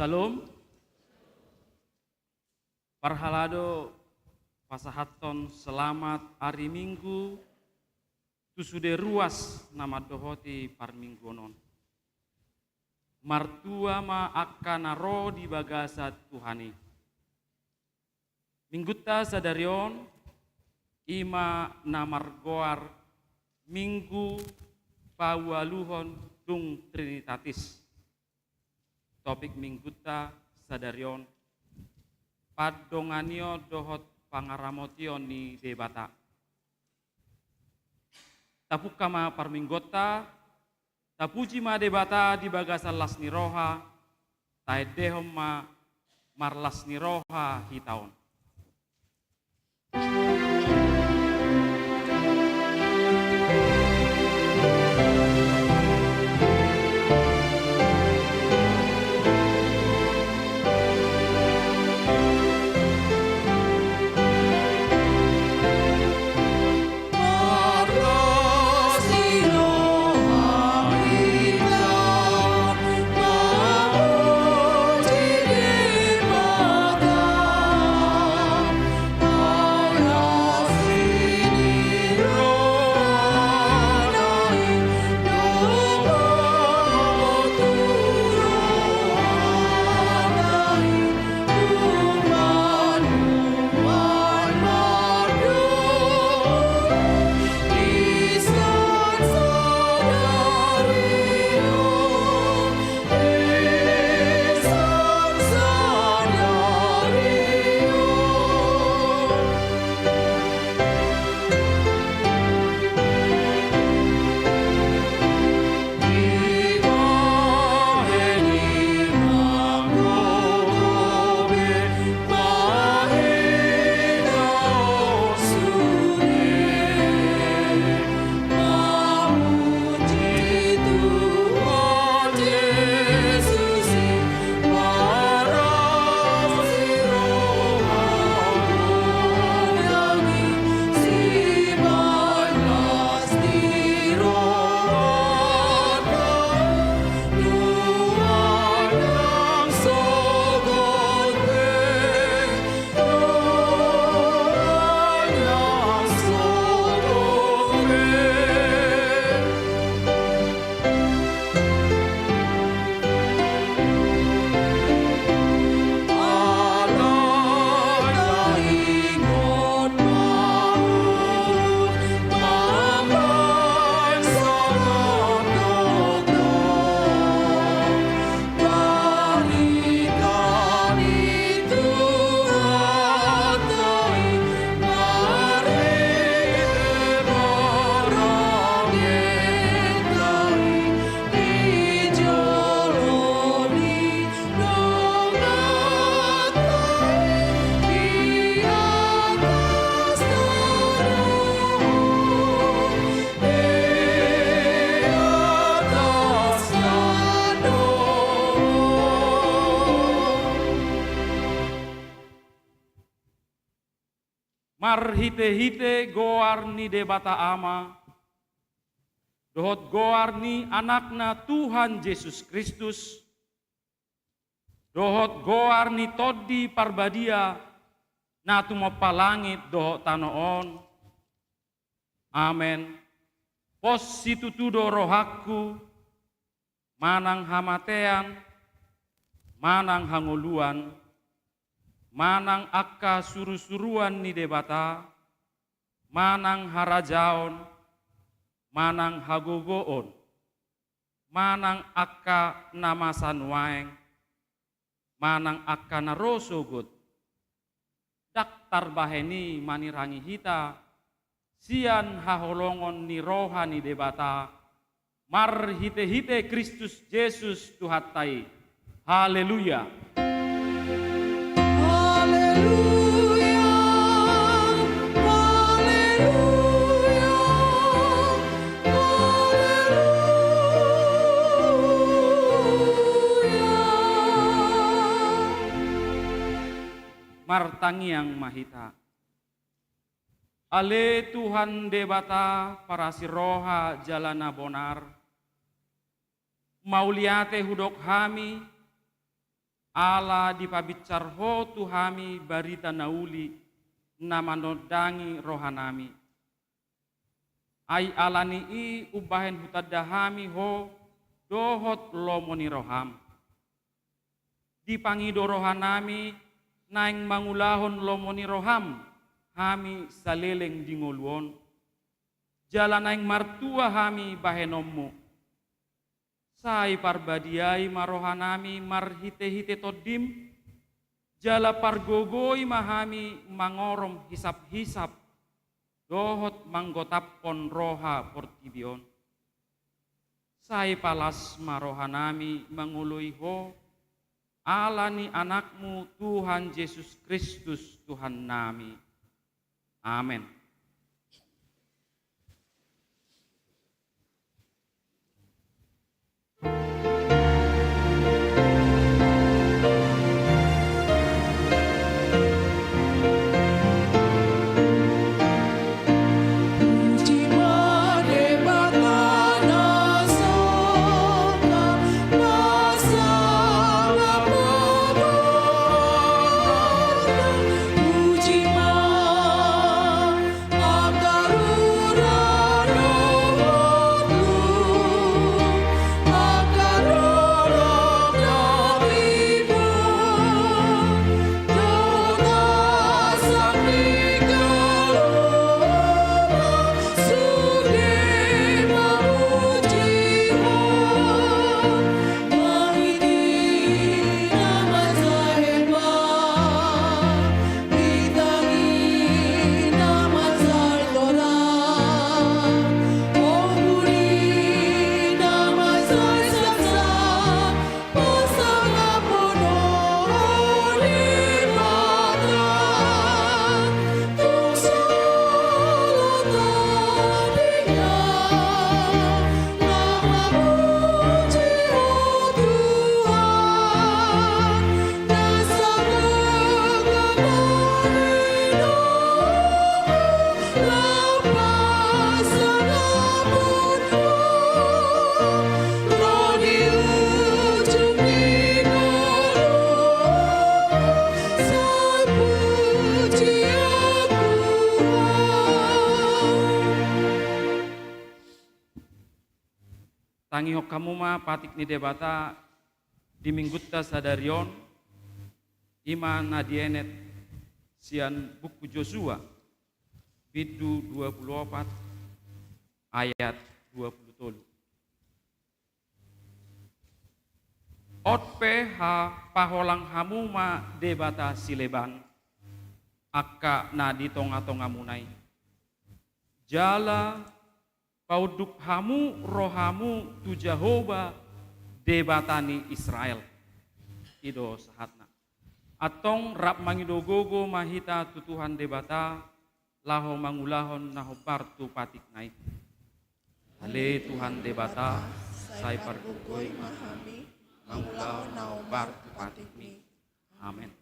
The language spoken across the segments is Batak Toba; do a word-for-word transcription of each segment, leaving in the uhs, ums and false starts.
Syalom. Parhalado pasahathon selamat ari Minggu tu sude ruas na mandohoti parmingguon on. Martua ma angka na ro di bagasan Tuhan i. Minggunta sadari on i ma na margoar Minggu paualuhon tung Trinitatis. Topik Minggunta sadari on, pandonganion dohot pangaramotion ni Debata. Tapungka ma parmingguonta. Tapuji ma Debata di bagasan las ni roha. Taendehon ma marlas ni roha hita on. Marhitehite goar ni Debata Ama, dohot goar ni Anakna Tuhan Jesus Kristus, dohot goar ni Tondi Parbadia na tumompa langit dohot tano on. Amen. Pos situtu do rohangku, manang hamatean, manang hangoluan, manang angka surusuruan ni Debata, manang harajaon, manang hagogoon, manang angka na masa nuaeng, manang angka na ro sogot, ndang tarbahen i manirangi hita sian haholongon ni roha ni Debata, marhitehite Kristus Jesus Tuhanta i. Haleluya. Haleluya. Haleluya. Haleluya. Martangiang ma hita. Ale Tuhan Debata parasi roha jala na bonar, mauliate hudok hami, Ala dipabinsar Ho tu hami barita na uli, na manondangi rohanami. Ai ala ni i umbahen hutanda hami Ho dohot lomo ni roham. Dipangido rohanami naeng mangulahon lomo ni roham hami saleleng di ngolu on. Jala naeng martua hami bahenonmu. Sai parbadiai ma rohanami marhitehite Tondim, jala pargogoi ma hami mangorom hisaphisap dohot manggotaphon roha portibi on. Sai palas ma rohanami mangoloi Ho, ala ni Anakmu Tuhan Jesus Kristus Tuhannami. Amen. Tangihon hamu ma patik ni Debata di Minggunta sadari on, i ma na dienet sian buku Josua, bindu dua pulu opat, ayat dua pulu tolu. On pe hapaholang hamu ma debata sileban, angka na di tongatongamuna i. Jala paunduk hamu rohamu tu Jahowa, Debata ni Israel. I do sahatna. Antong rap mangido gogo ma hita tu Tuhan Debata, laho mangulahon na hombar tu patikna i. Ale Tuhan Debata, sai pargogoi ma hami mangulahon na hombar tu patikmi. Amen.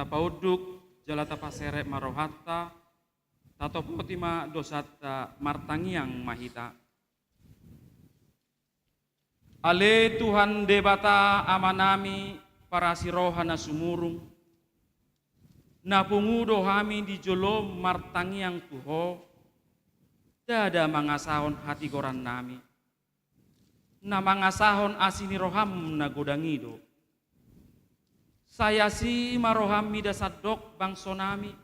Tapaunduk jala tapaserep ma rohanta, tatopoti ma dosanta, martangiang ma hita. Ale Tuhan Debata Amanami, parasi roha na sumurung, na pungu do hami di jolom martangiang tu Ho, ndada mangasahon hatigorannami, na mangasahon asi ni roham na godang i do. Sai asi ma roham mida sandok bangsonami,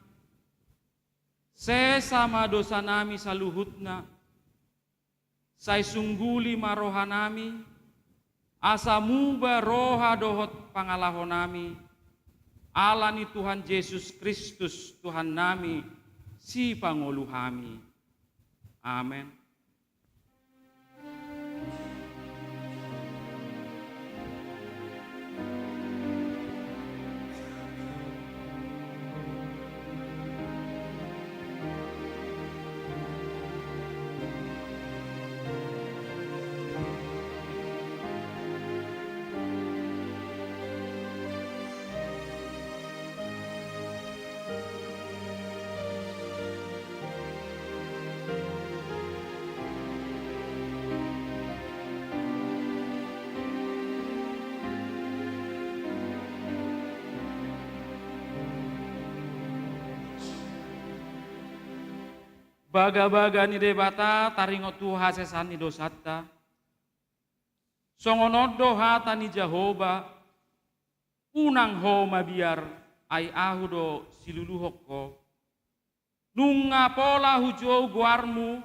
sesa ma dosanami saluhutna, sai sungguli ma rohanami, asa muba roha dohot pangalahonami, ala ni Tuhan Jesus Kristus Tuhannami, Sipangolu hami. Amen. Bagabaga ni Debata taringot tu hasesaan ni dosanta. Songon on do hata ni Jahowa: Unang ho mabiar, ai Ahu do siluluhon ho. Nunga pola hujou goarmu,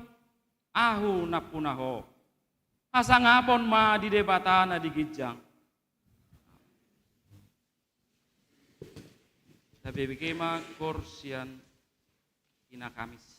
Ahu nampuna ho. Hasangapon ma di Debata na di ginjang. Tabege ma koor sian Ina Kamis.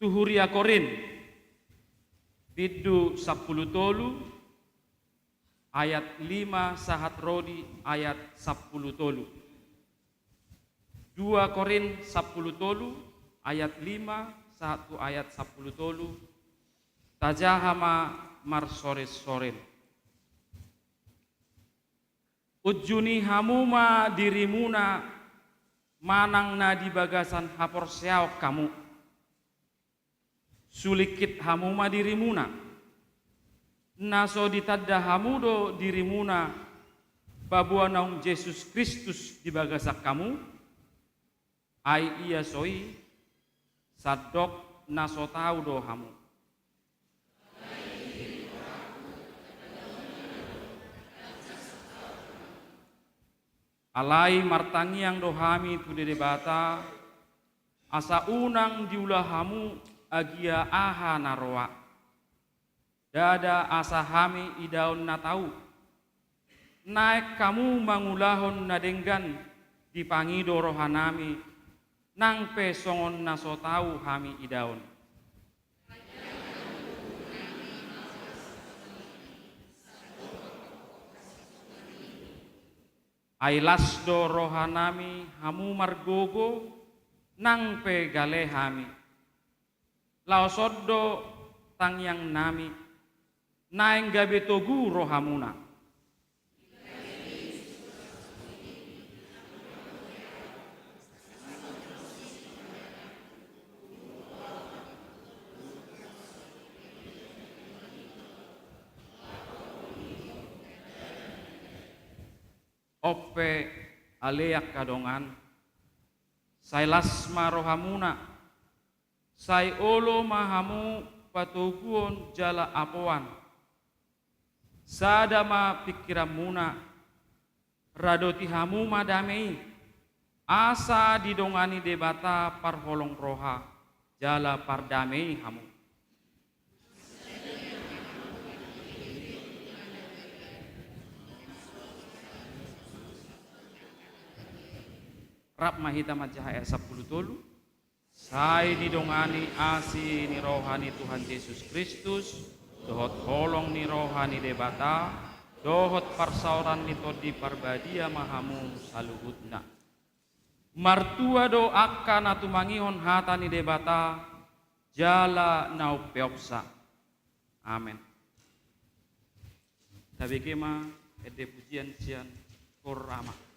Huria Korint, bindu sampulu tolu, ayat lima sahat ro di ayat sampulu tolu. Dua Korint sampulu tolu, ayat lima sahat tu ayat sampulu tolu. Tajaha ma marsorensoren. Unjuni hamu ma dirimuna manang na di bagasan haporseaon hamu. Sulingkit hamu ma dirimuna. Na so ditanda hamu do dirimuna paboa naung Jesus Kristus di bagasan hamu? Ai ia so i, sandok na so tau do hamu. Alai martangiang do hami tu Debata, asa unang diula hamu agia aha na roa. Ndada asa hami idaon na tau. Naeng hamu mangulahon na denggan dipangido rohanami, nang pe songon na so tau hami idaon. Ai las do rohanami hamu margogo, nang pe gale hami. Laos on do tangiangnami, naeng gabe togu rohamuna. On pe ale angka dongan, sai las ma rohamuna, sai olo ma hamu patoguon jala apoan. Sada ma pingkiranmuna, radoti hamu ma dame i, asa didongani Debata parholong roha jala pardame i hamu. Rap ma hita manjaha ayat sampulu tolu. Sai didongani asi ni roha ni Tuhan Jesus Kristus, dohot holong ni roha ni Debata, dohot parsaoran ni Tondi Parbadia ma hamu saluhutna. Martua do angka na tumangihon hata ni Debata, jala na umpeopsa. Amen. Tabege ma ende pujian sian Kor Ama.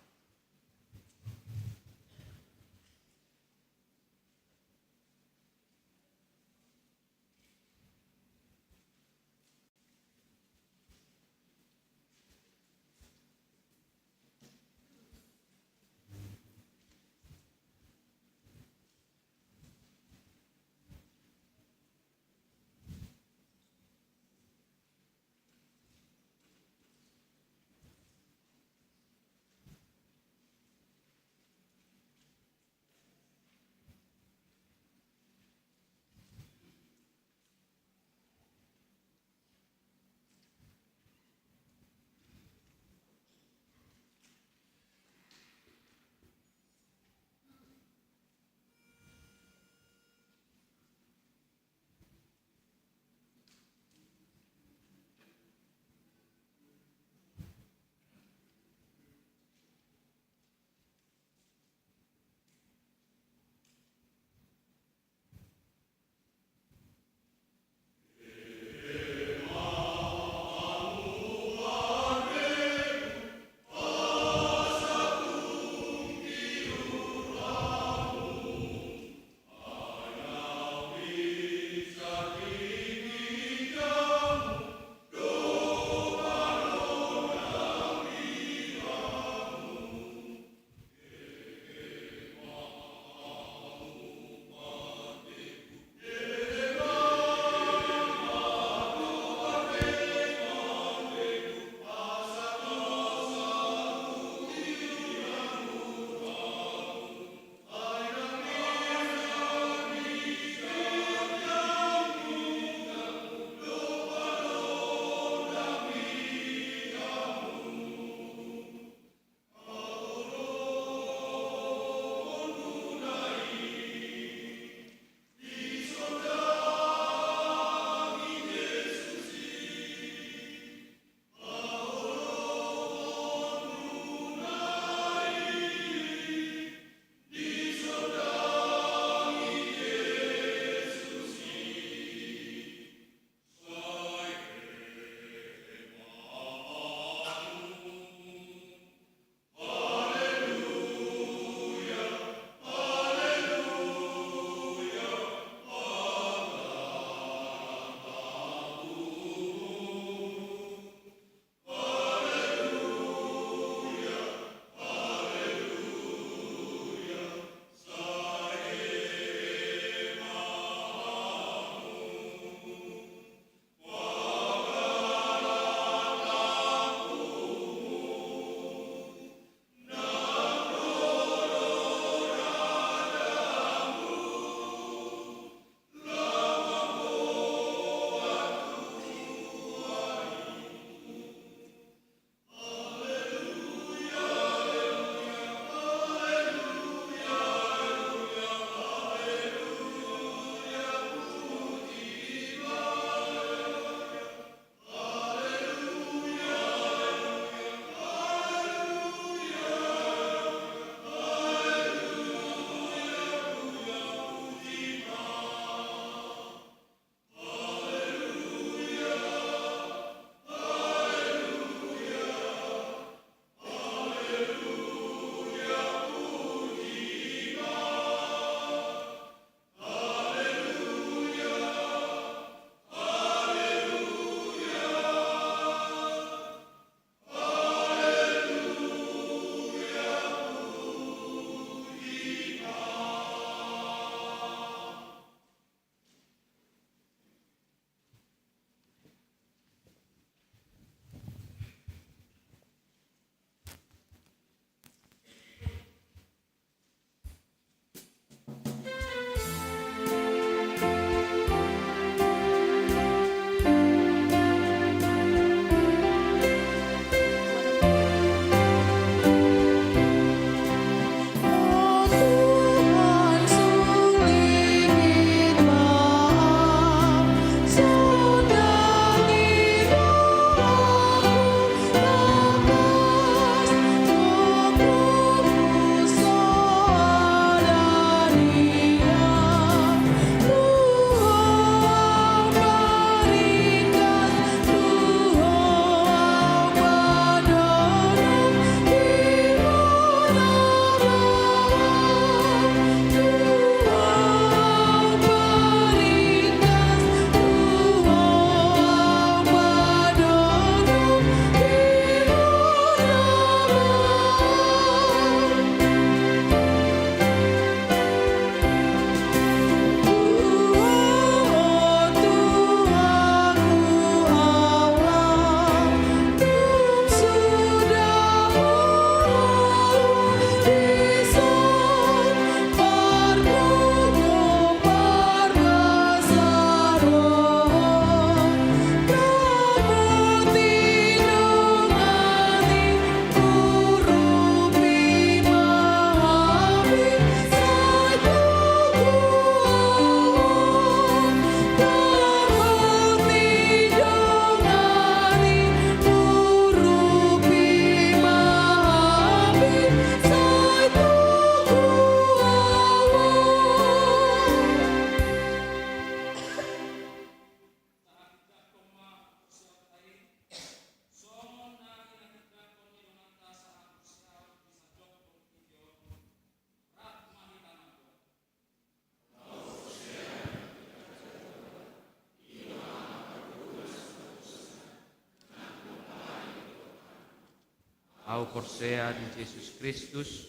Ahu porsea di Jesus Kristus,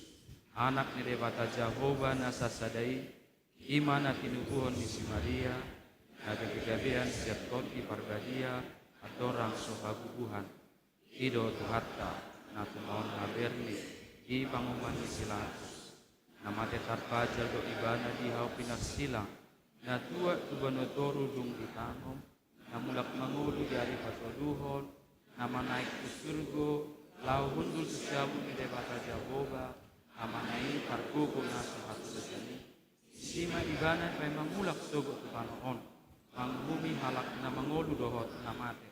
Anak ni Debata Jahowa na sasada i, i ma na tinubuhon ni si Maria, na gabe-gabean sian Tondi Parbadia, andorang so habubuhan. I do Tuhanta, na tumaon haberni, di panguhuman ni si Pilatus. Na mate tarpajal do ibana di hau pinarsilang, na tuat tu banua toru dung ditangom, na mulak mangolu di ari patoluhon, na manaek tu surgo, laho hundul tu siamun ni Debata Jahowa, Amana i, pargogo na so hatudosan i. Disi ma ibana paima mulak sogot tu tano on, manguhumi halak na mangolu dohot na mate.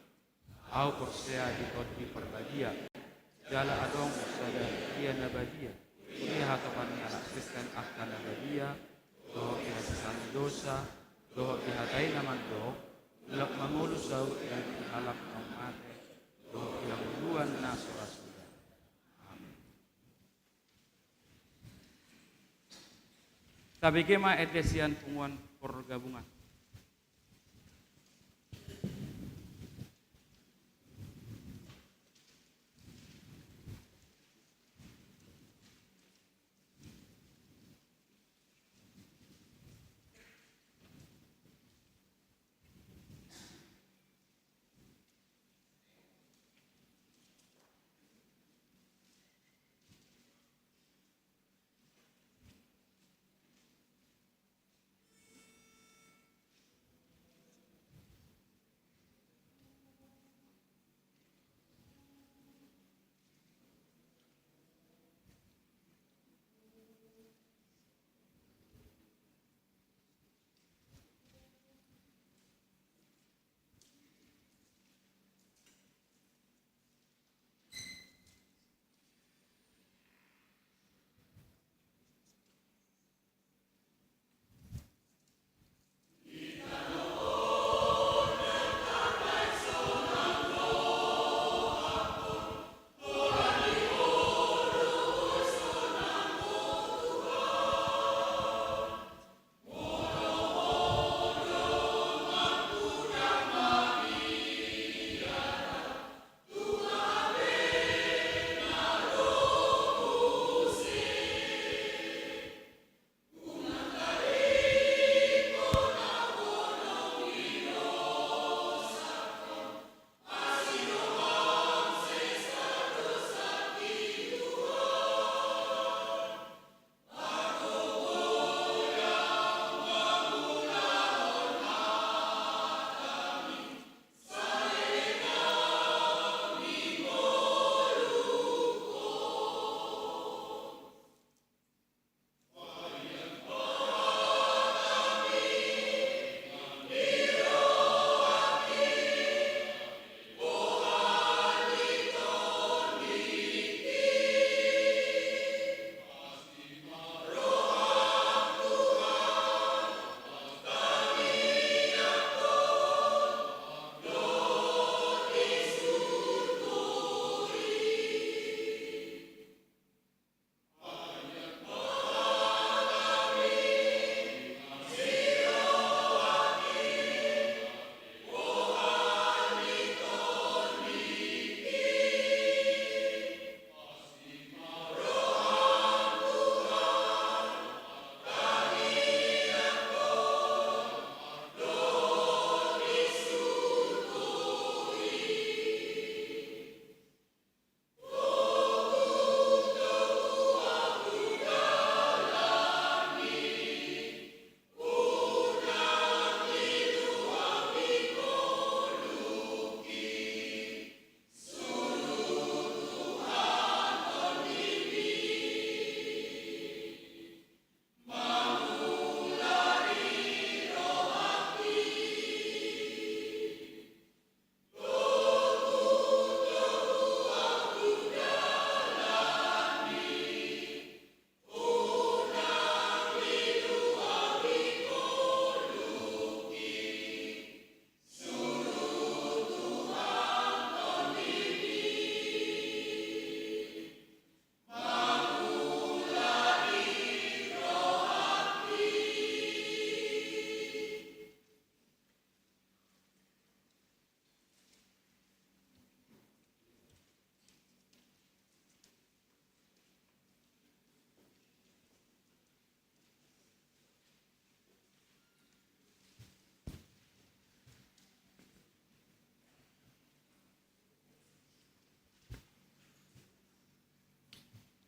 Ahu porsea di Tondi Parbadia, jala adong sada Eklesia na badia, huria hatopan ni halak Kristen angka na badia, dohot di hasesaan ni dosa, dohot di hata i na mandok, mulak mangolu saut di ari ni halak naung mate, dohot di hangoluan na so ra suda. Amen. Tabege ma ende sian punguan pargabungan.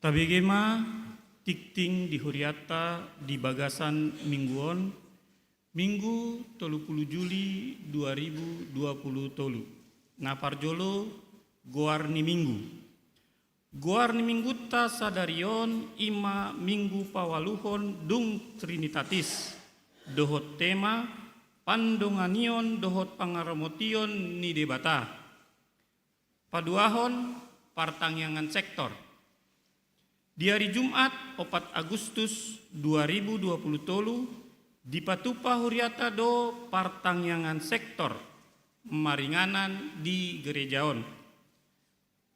Tabege ma tingting di hurianta di bagasan minggu on, Minggu tolu pulu Juli dua ribu dua pulu tolu. Na parjolo, goar ni minggu. Goar ni minggunta sadari on i ma minggu paualuhon dung Trinitatis, dohot tema pandonganion dohot pangaramotion ni Debata. Paduahon, partangiangan sektor. Di ari Jumat opat Agustus dua ribu dua pulu tolu, dipatupa hurianta do partangiangan sektor maringanan di gereja on.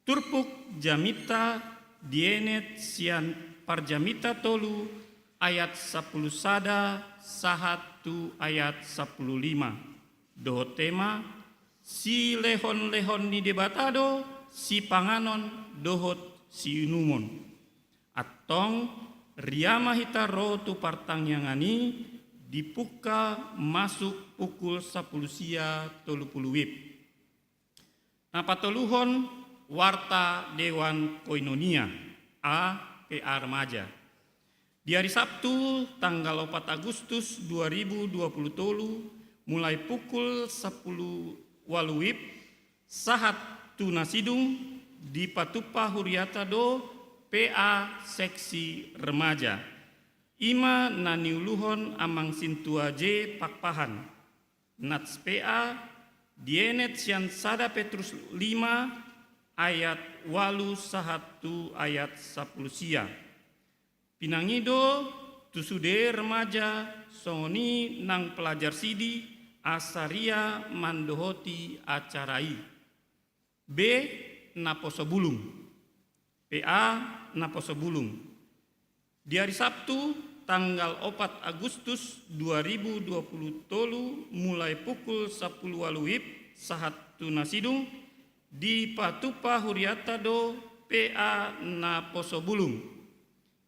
Turpuk jaminta dienet sian Parjaminta tolu ayat sampulu sada sahat tu ayat sampulu lima. Dohot tema, silehonlehon ni Debata do sipanganon dohot siinumon. Antong, ria ma hita ro tu partangiangan i, dipungka masuk pukul sampulu sia tolu pulu wib. Na patoluhon, warta Dewan Koinonia, A P A Remaja. Di ari Sabtu tanggal opat Agustus dua ribu dua pulu tolu, mulai pukul sampulu ualu wib sahat tu na sidung, dipatupa hurianta do P A seksi remaja. I ma na niuluhon Amang Sintua J Pakpahan. Nats P A, dienet sian sada Petrus lima ayat ualu sahat tu ayat sampulu sia. Pinangido tu sude remaja songon i nang pelajar sidi asa ria mandohoti acara i. B, naposo bulung. P A, naposo bulung. Di ari Sabtu tanggal opat Agustus dua ribu dua pulu tolu, mulai pukul sampulu ualu wib sahat tu na sidung, dipatupa hurianta do P A naposo bulung.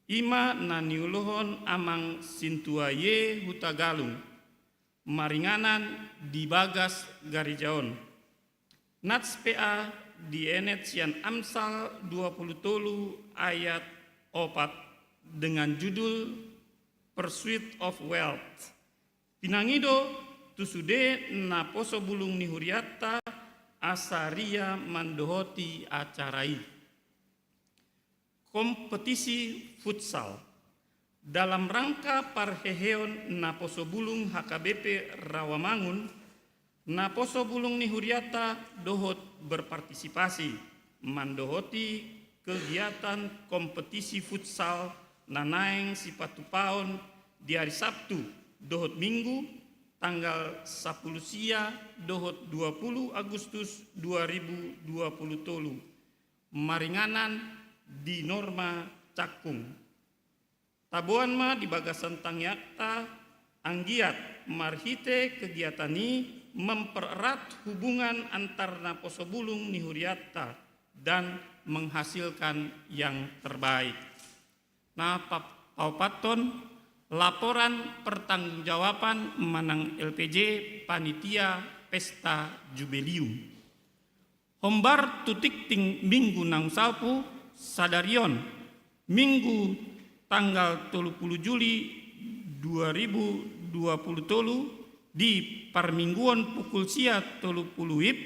I ma na niuluhon Amang Sintua Y Hutagalung, maringanan di bagas gareja on. Nats P A, dienet sian Amsal dua pulu tolu ayat opat dengan judul Pursuit of Wealth. Pinangido tu sude naposo bulung ni hurianta asa ria mandohoti acara i. Kompetisi futsal. Dalam rangka parheheon naposo bulung H K B P Rawamangun, naposo bulung ni hurianta dohot berpartisipasi mandohoti kegiatan kompetisi futsal na naeng sipatupaon di ari Sabtu dohot Minggu, tanggal sampulu sia dohot dua pulu Agustus dua ribu dua pulu tolu, maringanan di norma cakung. Taboan ma di bagasan tangiangta, anggiat marhite kegiatan i mempererat hubungan antar naposo bulung ni hurianta dan menghasilkan yang terbaik. Na pa-, paopathon, laporan pertanggungjawaban manang L P J panitia pesta jubileum. Hombar tu tingting minggu naung salpu, sadari on, Minggu tanggal tolu pulu Juli dua ribu dua pulu tolu, di parmingguon pukul sia tolu pulu wib,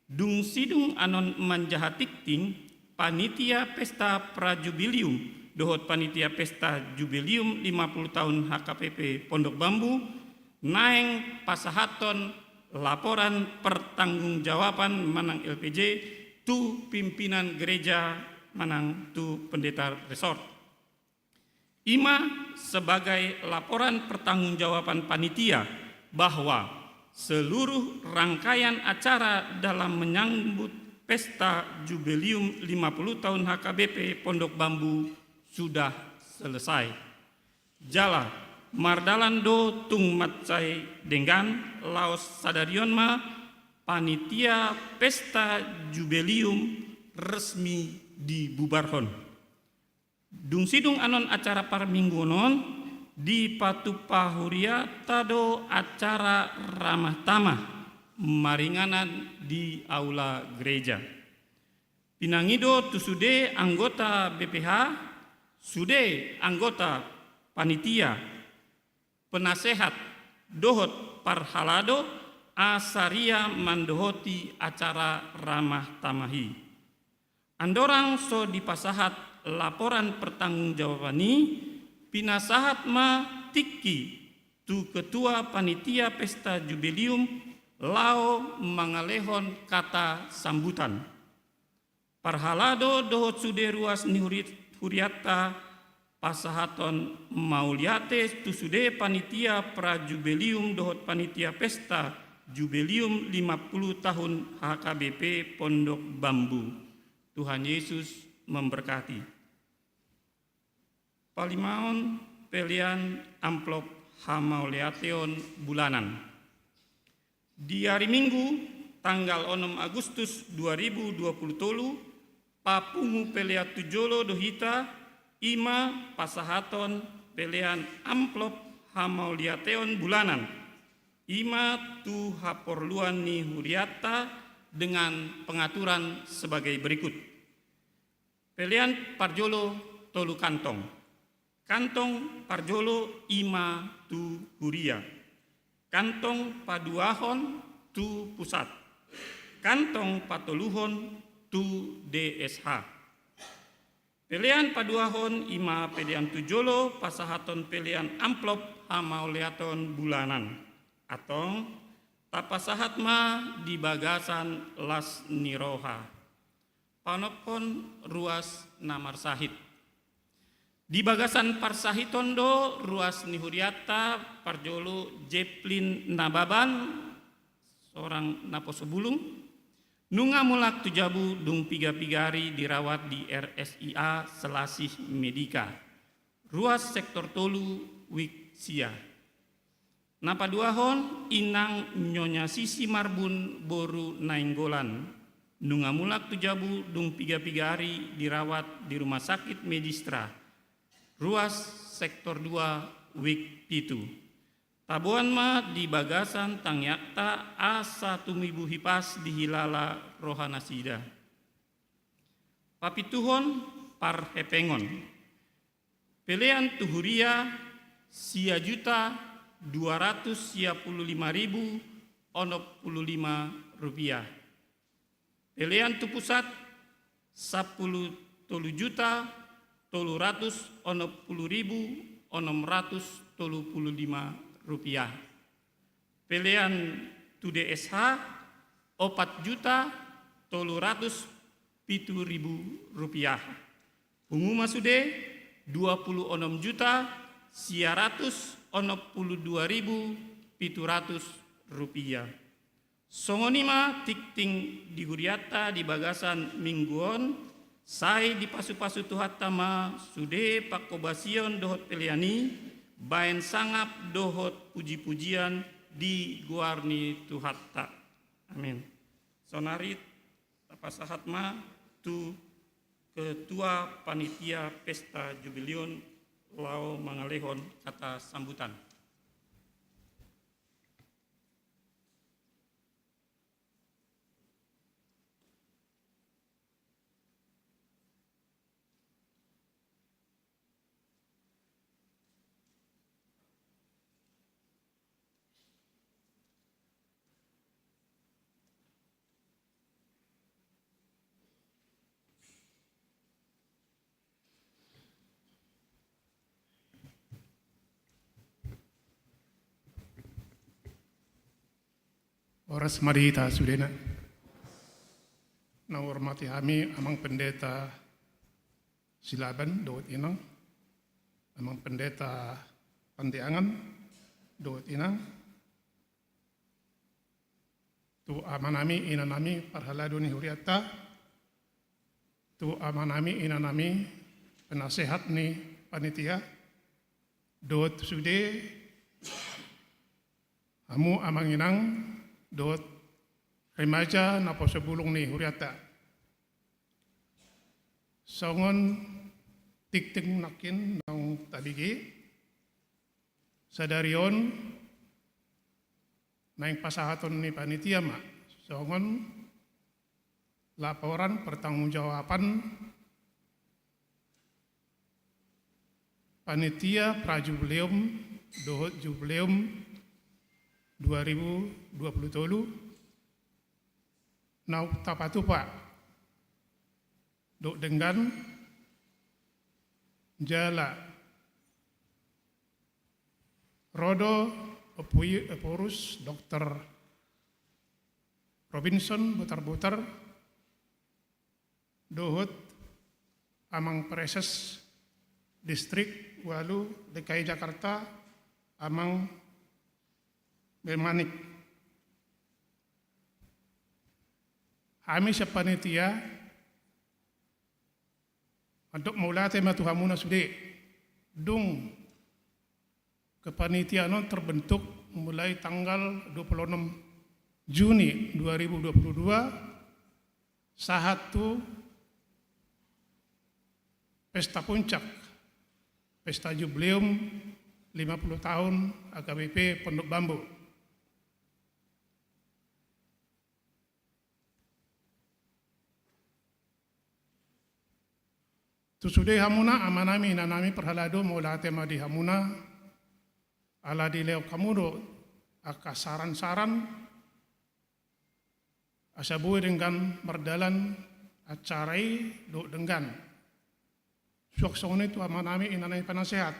dung sidung annon manjaha tingting, panitia pesta prajubileum dohot panitia pesta jubileum lima puluh tahun H K P P Pondok Bambu naeng pasahathon laporan pertanggungjawaban manang L P J tu pimpinan gereja manang tu pendeta resort. I ma sebagai laporan pertanggungjawaban panitia bahwa seluruh rangkaian acara dalam menyambut pesta jubileum lima puluh tahun H K B P Pondok Bambu sudah selesai. Jala, mardalan do tung mansai denggan, laos sadari on ma panitia pesta jubileum resmi dibubarhon. Dung sidung annon acara parmingguon on, dipatupa hurianta do acara ramah tamah maringanan di aula gereja. Pinangido tu sude anggota B P H, sude anggota panitia, penasehat dohot parhalado asa ria mandohoti acara ramah tamah i. Andorang so dipasahat laporan pertanggungjawaban i, pinasahat ma tingki tu ketua panitia pesta jubileum laho mangalehon kata sambutan. Parhalado dohot sude ruas ni huri-, huriatta, pasahaton mauliate tu sude panitia prajubileum dohot panitia pesta jubileum lima puluh tahun H K B P Pondok Bambu. Tuhan Yesus memberkati. Palimaon, pelean amplop hamauliateon bulanan. Di ari Minggu, tanggal onom Agustus dua ribu dua puluh tolu, papungu pelean tu jolo do hita, i ma pasahaton pelean amplop hamauliateon bulanan, i ma tu haporluan ni huriatta, dengan pengaturan sebagai berikut. Pelean parjolo, tolu kantong. Kantong parjolo i ma tu huria. Kantong paduahon tu pusat. Kantong patoluhon tu D S H. Pelean paduahon i ma pelean tu jolo pasahaton pelean amplop hamauliateon bulanan. Antong, tapasahat ma di bagasan las ni roha. Paonomhon ruas na marsahit. Di bagasan parsahiton do ruas ni huriatta, parjolo Jeplin Nababan, seorang naposo bulung, nunga mulak tu jabu dung piga-piga ari dirawat di R S I A Selasih Medica. Ruas sektor tolu, wijk sia. Na paduahon inang Nyonya Sisi Marbun boru Nainggolan, nunga mulak tu jabu dung piga-piga ari dirawat di rumah sakit Medistra, ruas sektor dua, wijk pitu. Taboan ma di bagasan tangiangta asa tumibu hipas dihilala rohanasida. Papituhon, parhepengon. Pelean tu huria, sia juta dua ratus sia pulu lima ribu onom pulu lima rupiah. Pelean tu pusat, sampulu tolu juta tolu ratus onom pulu ribu onom ratus tolu pulu lima rupiah. Pelean tu D S H, opat juta tolu ratus pitu ribu rupiah. Pungu ma sude, dua pulu onom juta sia ratus onom pulu dua ribu pitu ratus rupiah. Songon i ma tingting di huriatta di bagasan minggu on, sai dipasu-pasu Tuhanta ma sude pangkobasion dohot pelean i, baen sangap dohot puji-pujian di goar ni Tuhanta. Amin. Saonari tapasahat ma tu ketua panitia pesta jubileum laho mangalehon kata sambutan. Horas ma di hita sudena. Na huhormati hami Amang Pendeta Silaban dohot Inang, Amang Pendeta Pandiangan dohot Inang, tu amanami, inanami, parhalado ni huriatta, tu amanami, inanami, penasehat ni panitia, dohot sude hamu amang inang, dohot remaja naposo bulung ni huriatta. Songon tingting nangkin naung tabege, sadari on naeng pasahaton ni panitia ma songon laporan pertanggungjawaban panitia prajubileum dohot jubileum dua ribu dua puluh tolu na tapatupa dohot denggan jala ro do Ompu Ephorus Doktor Robinson Botarbotar dohot Amang Praeses Distrik ualu D K I Jakarta, Amang Bimanik. Hami sian panitia mandok mauliate ma tu hamuna sude. Dung kepanitiaan on terbentuk mulai tanggal dua puluh enam Juni dua ribu dua puluh dua sahat tu pesta puncak, pesta jubileum lima puluh tahun H K B P Pondok Bambu. Tu sude hamuna amanami inanami parhalado, mauliate ma di hamuna ala dilehon hamu do angka saran-saran asa boi denggan mardalan acara i dohot denggan. Suang songon i tu amanami inanami panasehat.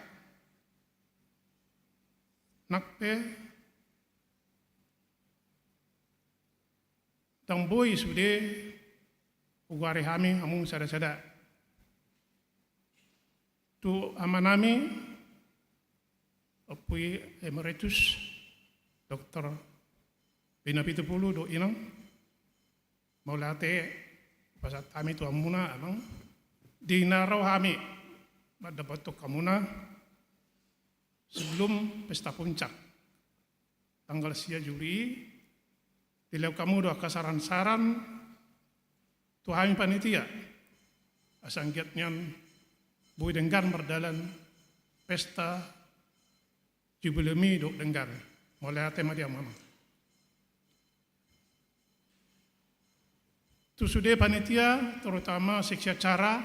Nang pe ndang boi sude hugari hami hamu sada-sada. Tu amanami Ompu Emeritus Doktor Bina Pitupulu dohot inang, mauliate pasahat hami tu hamuna, Amang, di na ro hami mandapothon hamuna sebelum pesta puncak tanggal sia Juli i. Dilehon hamu do angka saran-saran tu hami panitia asa anggiat nian boi denggan mardalan pesta jubileum i dohot denggan. Mauliate ma di hamuna. Tu sude panitia, terutama seksi acara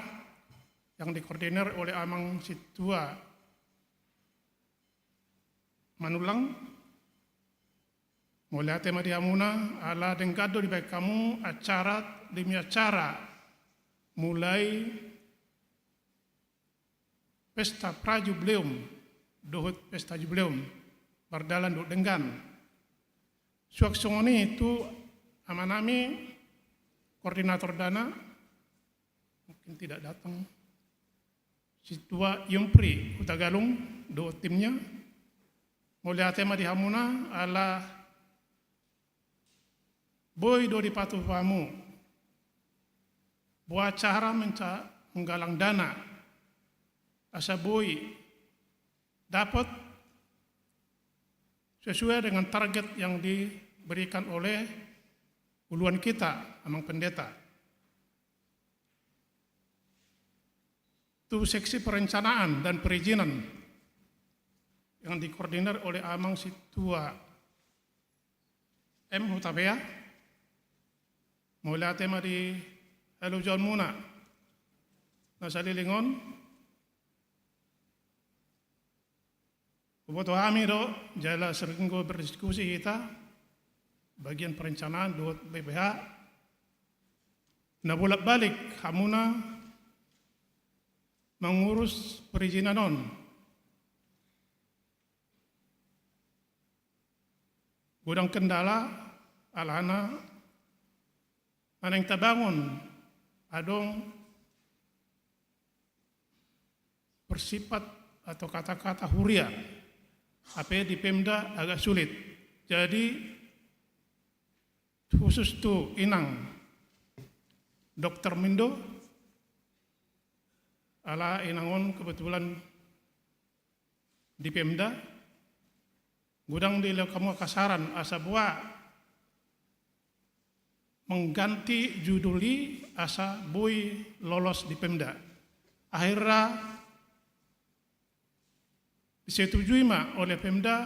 yang dikoordinir oleh Amang Sintua Manullang, mauliate ma di hamuna ala denggan do dibahen hamu acara demi acara, mulai pesta prajubileum dohot pesta jubileum mardalan dohot denggan. Suang songon i tu amanami koordinator dana, mungkin tidak datang, Sintua Yumpri Hutagalung dohot timnya. Mauliate ma di hamuna ala boi do dipatupa hamu boha cara menca-, menggalang dana asa boi dapat sesuai dengan target yang diberikan oleh uluan kita, Amang Pendeta. Tu seksi perencanaan dan perizinan yang dikoordinir oleh Amang Sintua M Hutapea, mauliate ma di halojaonmuna na saleleng on. Huboto hami do, jala sering do berdiskusi hita, bagian perencanaan dohot B P H, na bolak-balik hamuna mengurus perizinan on. Godang kendala, alana na naeng tabangun adong bersifat atau kata-kata huria, hape di Pemda agak sulit. Jadi khusus tu inang Doktor Mindo, ala inang on kebetulan di Pemda, godang dilehon hamu angka saran asa boha mengganti judul i asa boi lolos di Pemda. Akhirna disetujui ma oleh Pemda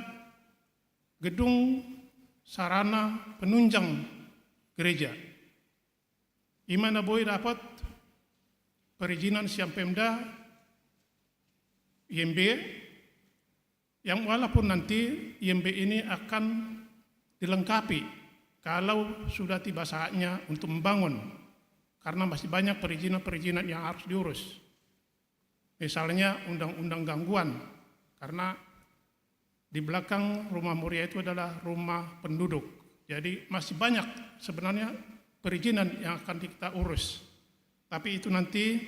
gedung sarana penunjang gereja. I ma na boi dapat perizinan sian Pemda I M B, yang walaupun nanti I M B ini akan dilengkapi kalau sudah tiba saatnya untuk membangun, karena masih banyak perizinan-perizinan yang harus diurus. Misalnya undang-undang gangguan, karena di belakang rumah Moria itu adalah rumah penduduk. Jadi masih banyak sebenarnya perizinan yang akan kita urus. Tapi itu nanti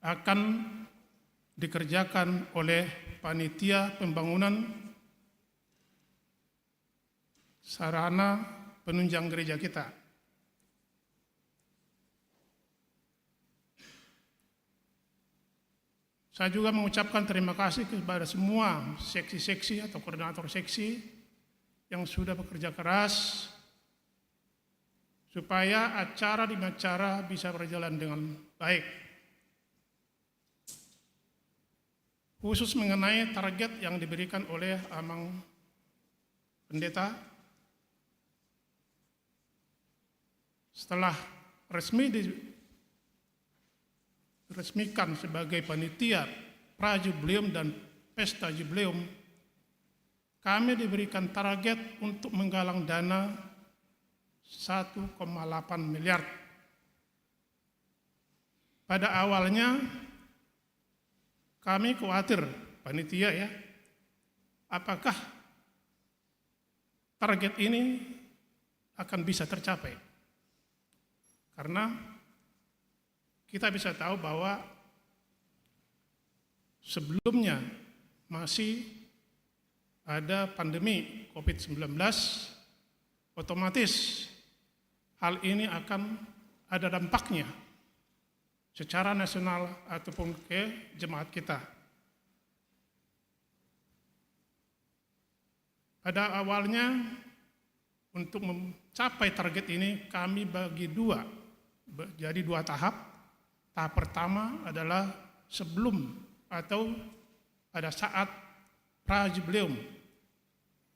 akan dikerjakan oleh panitia pembangunan sarana penunjang gereja kita. Saya juga mengucapkan terima kasih kepada semua seksi-seksi atau koordinator seksi yang sudah bekerja keras supaya acara demi acara bisa berjalan dengan baik. Khusus mengenai target yang diberikan oleh Amang Pendeta, setelah resmi diresmikan sebagai panitia pra jubileum dan pesta jubileum, kami diberikan target untuk menggalang dana satu koma delapan miliar. Pada awalnya kami khawatir, panitia ya, apakah target ini akan bisa tercapai? Karena kita bisa tahu bahwa sebelumnya masih ada pandemi covid sembilan belas, otomatis hal ini akan ada dampaknya secara nasional ataupun ke jemaat kita. Pada awalnya, untuk mencapai target ini, kami bagi dua, be-, jadi dua tahap. Tahap pertama adalah sebelum atau pada saat pra jubileum.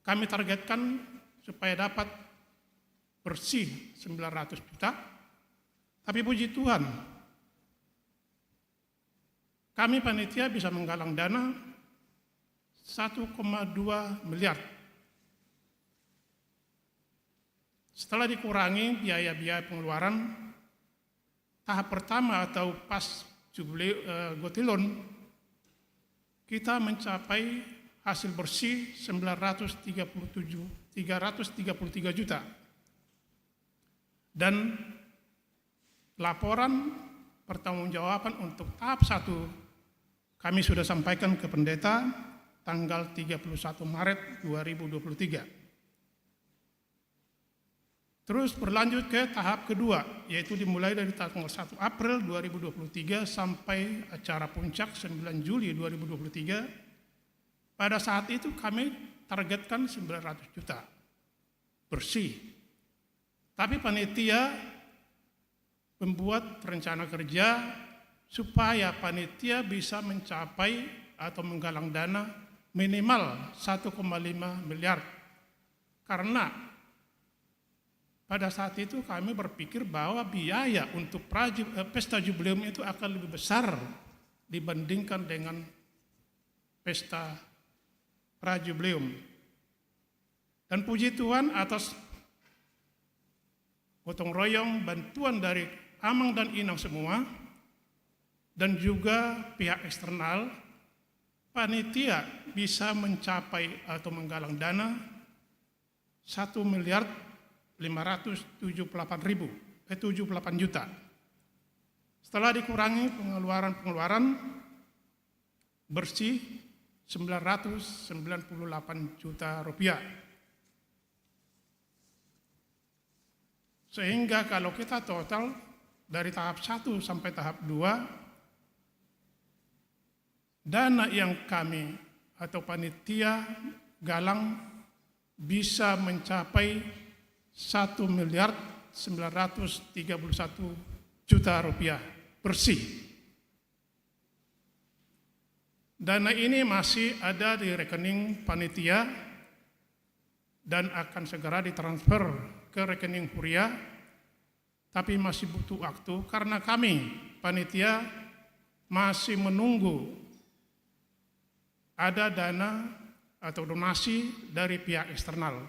Kami targetkan supaya dapat bersih sembilan ratus juta. Tapi puji Tuhan, kami panitia bisa menggalang dana satu koma dua miliar. Setelah dikurangi biaya-biaya pengeluaran, tahap pertama atau pas jubile-, eh, gotilon, kita mencapai hasil bersih sembilan ratus tiga puluh tujuh, tiga ratus tiga puluh tiga juta. Dan laporan pertanggungjawaban untuk tahap satu kami sudah sampaikan ke pendeta tanggal tiga puluh satu Maret dua ribu dua puluh tiga. Terus berlanjut ke tahap kedua, yaitu dimulai dari tanggal satu April dua ribu dua puluh tiga sampai acara puncak sembilan Juli dua ribu dua puluh tiga. Pada saat itu kami targetkan sembilan ratus juta bersih. Tapi panitia membuat rencana kerja supaya panitia bisa mencapai atau menggalang dana minimal satu koma lima miliar. Karena pada saat itu kami berpikir bahwa biaya untuk praju-, eh, pesta jubileum itu akan lebih besar dibandingkan dengan pesta pra jubileum. Dan puji Tuhan atas gotong royong, bantuan dari amang dan inang semua, dan juga pihak eksternal, panitia bisa mencapai atau menggalang dana satu miliar lima ratus tujuh puluh delapan ribu, eh, tujuh puluh delapan juta. Setelah dikurangi pengeluaran-pengeluaran, bersih sembilan ratus sembilan puluh delapan juta rupiah. Sehingga kalau kita total dari tahap satu sampai tahap dua, dana yang kami atau panitia galang bisa mencapai satu miliar sembilan ratus tiga puluh satu juta rupiah bersih. Dana ini masih ada di rekening panitia dan akan segera ditransfer ke rekening huria. tapi masih butuh waktu karena kami, panitia, masih menunggu ada dana atau donasi dari pihak eksternal.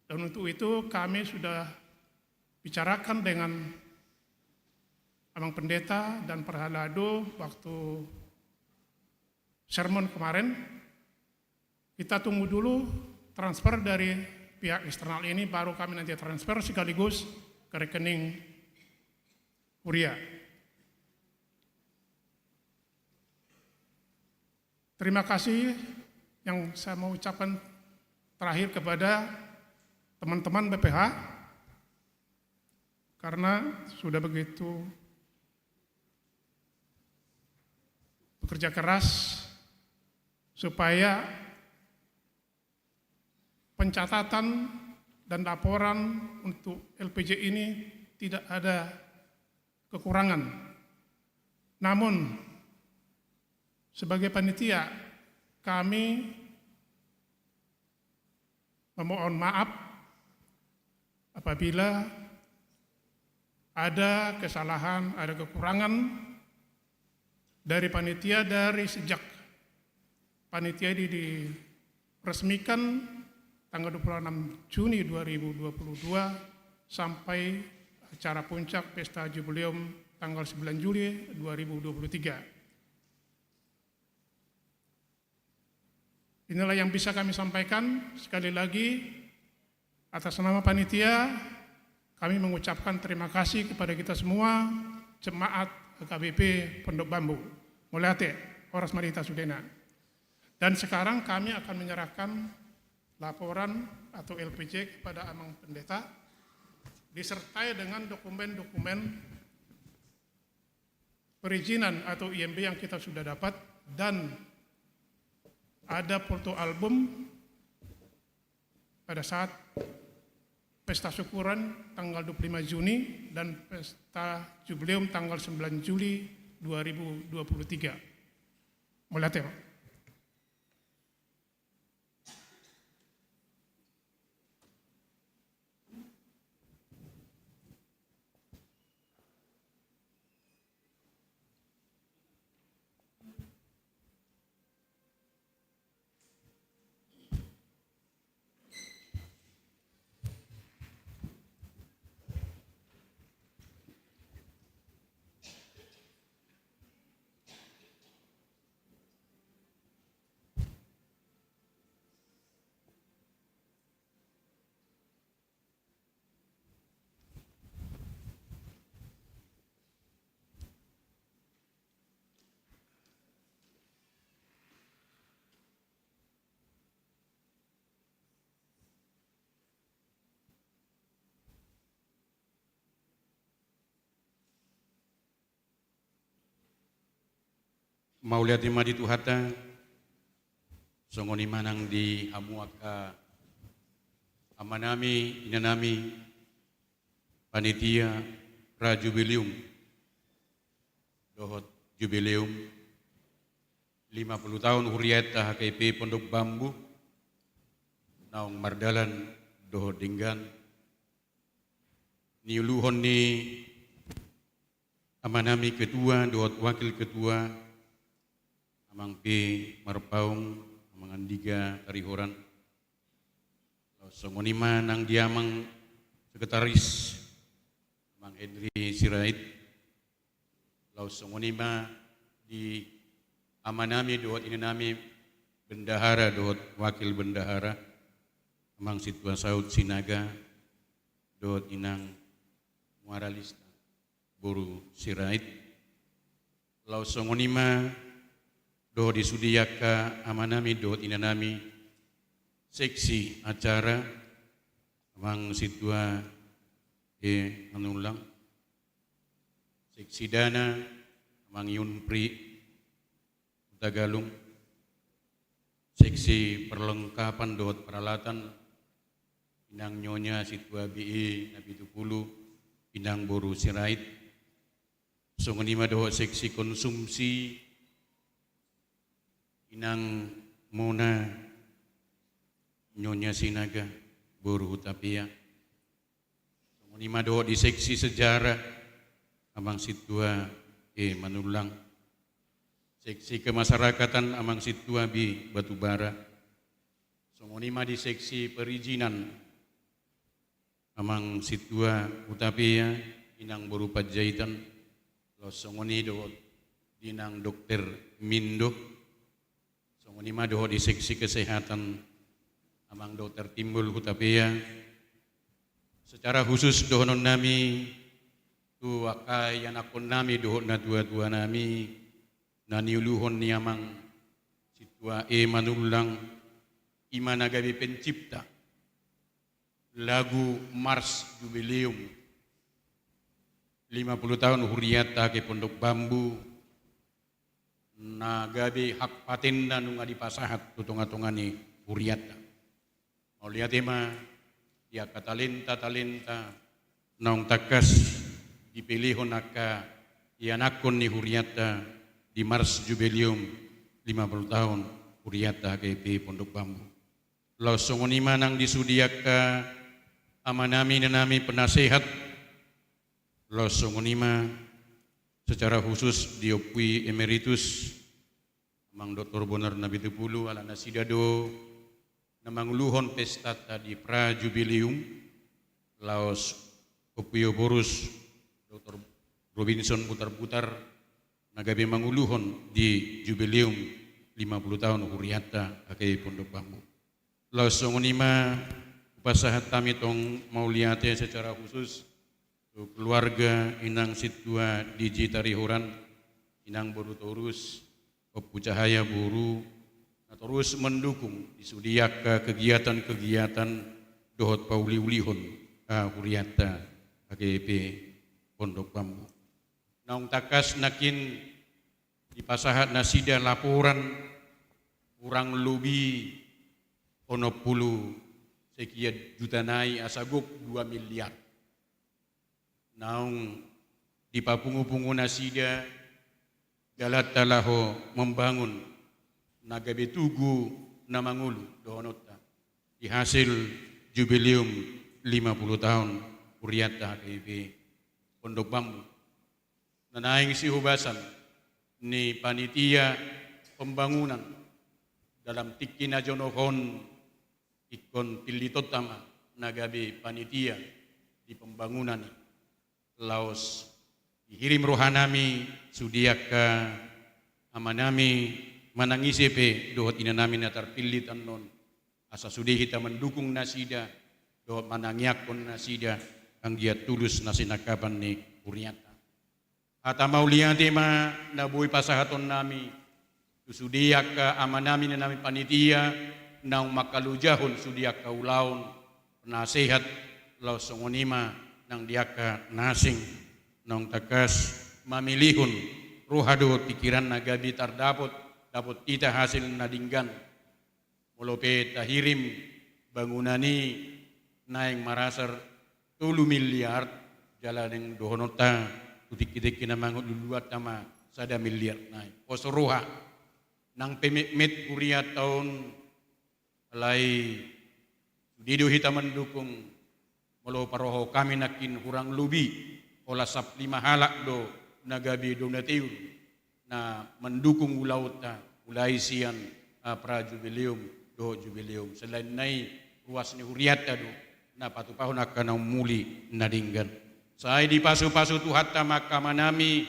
Dan untuk itu kami sudah bicarakan dengan Amang Pendeta dan Parhalado waktu sermon kemarin. Kita tunggu dulu transfer dari pihak eksternal ini, baru kami nanti transfer sekaligus ke rekening kuria. Terima kasih yang saya mau ucapkan terakhir kepada teman-teman B P H karena sudah begitu bekerja keras supaya pencatatan dan laporan untuk L P J ini tidak ada kekurangan. Namun, sebagai panitia, kami memohon maaf apabila ada kesalahan, ada kekurangan dari panitia dari sejak panitia ini diresmikan tanggal dua puluh enam Juni dua ribu dua puluh dua sampai acara puncak pesta jubileum tanggal sembilan Juli dua ribu dua puluh tiga. Inilah yang bisa kami sampaikan. Sekali lagi, atas nama panitia, kami mengucapkan terima kasih kepada kita semua, jemaat H K B P Pondok Bambu. Mauliate, horas ma di hita sudena. Dan sekarang kami akan menyerahkan laporan atau L P J kepada Amang Pendeta, disertai dengan dokumen-dokumen perizinan atau I M B yang kita sudah dapat, dan ada foto album pada saat pesta syukuran tanggal dua puluh lima Juni dan pesta jubileum tanggal sembilan Juli dua ribu dua puluh tiga. Mauliate, Pak. Mauliate ma di Tuhanta. Songon i ma nang di hamu angka amanami, inanami, panitia ra jubileum dohot jubileum lima puluh tahun huriata H K B P Pondok Bambu, naung mardalan dohot denggan, niuluhon ni amanami ketua dohot wakil ketua, Amang P Marpaung, Amang Andiga Karihoran. Laos songon i ma nang di Amang Sekretaris, Amang Henry Sirait. Laos songon i ma di amanami dohot inanami bendahara dohot wakil bendahara, Amang Sintua Saud Sinaga dohot Inang Muara Lista boru Sirait. Laos songon i ma dohot di sude angka amanami dohot inanami seksi acara, Amang Sintua E Manullang, seksi dana, Amang Yunpri Hutagalung, seksi perlengkapan dohot peralatan, Inang Nyonya Sintua B E Napitupulu, Inang boru Sirait. Songon i ma dohot seksi konsumsi, Inang Mona Nyonya Sinaga boru Hutapea. Songon i ma dohot di seksi sejarah Amang Sintua E Manullang, seksi kemasyarakatan Amang Sintua B Batubara, songon i ma di seksi perizinan Amang Sintua Hutapea, Inang boru Panjaitan, laos songon i dohot di Inang Dokter Mindo, songon i ma dohot di seksi kesehatan Amang Dokter Timbul Hutapea. Secara khusus dohonon nami tu angka ianakkon nami dohot natua-tua nami, na niuluhon ni Amang Sintua E Manullang, i ma na gabe pencipta lagu Mars Jubileum lima puluh tahun hurianta ake Pondok Bambu, na gabe hak patenna nunga dipasahat tu tonga-tonga ni hurianta. Mauliate ma di angka talenta-talenta naung tangkas dipelehon angka ianakkon ni hurianta di Mars Jubileum lima puluh tahun hurianta H K P Pondok Bambu. Laos songon i ma nang di sude angka amanami inanami penasehat. Laos songon i ma secara khusus di Ompu i Emeritus Amang Doktor Bonar Napitupulu, ala nasida do na manguluhon pestanta di Pra Jubileum, laos Ompu i Ephorus Doktor Robinson Butarbutar na gabe manguluhon di Jubileum lima puluh tahun hurianta H K I Pondok Bambu. Laos songon i ma hupasahat hami tong mauliate secara khusus tu keluarga Inang Sintua Diji Tarihoran, Inang boru Torus, Ompu Cahaya boru, na torus mendukung di sude angka kegiatan-kegiatan dohot pauliulihon, ah, hurianta H K I P Pondok Bambu. Naung tangkas nangkin dipasahat nasida laporan hurang lobi onom pulu sekian juta nai, asa gok dua miliar. Naung dipapungu-pungu nasida dalanta laho membangun na gabe tugu na mangolu dohononta di hasil Jubileum lima puluh tahun hurianta H K I P Pondok Bambu. Na naeng sihobasan ni panitia pembangunan dalam tingki na jonok on, ingkon pillitonta ma na gabe panitia di pembangunan i. Laos dihirim rohanami sude angka amanami manang ise pe dohot inanami na tarpillit annon, asa sude hita mendukung nasida dohot manangiangkon nasida anggiat tulus na sinangkapan ni hurianta. Hata mauliate ma na boi pasahatonnami tu sude angka amanami inanami panitia naung mangkalojahon sude angka ulaon, penasehat, laos songon i ma nang di angka na asing naung tangkas mamilihon roha dohot pingkiranna gabe tardapot, dapot hita hasil na denggan. Molo pe tahirim bangunan i naeng marasar tolu miliar, jala naeng dohononta tu tingki-tingki na mangolu luluanta ma sada miliar nai. Pos roha, nang pe metmet hurianta on, alai sude do hita mendukung. Molo parohahon hami nangkin hurang lobi olas sampulu lima halak do na gabe donateu na mendukung ulaonta, mulai sian, ah, pra jubileum dohot jubileum. Selain na i, ruas ni hurianta do na patupahon angka na umuli na denggan. Sai dipasu-pasu Tuhanta ma angka amanami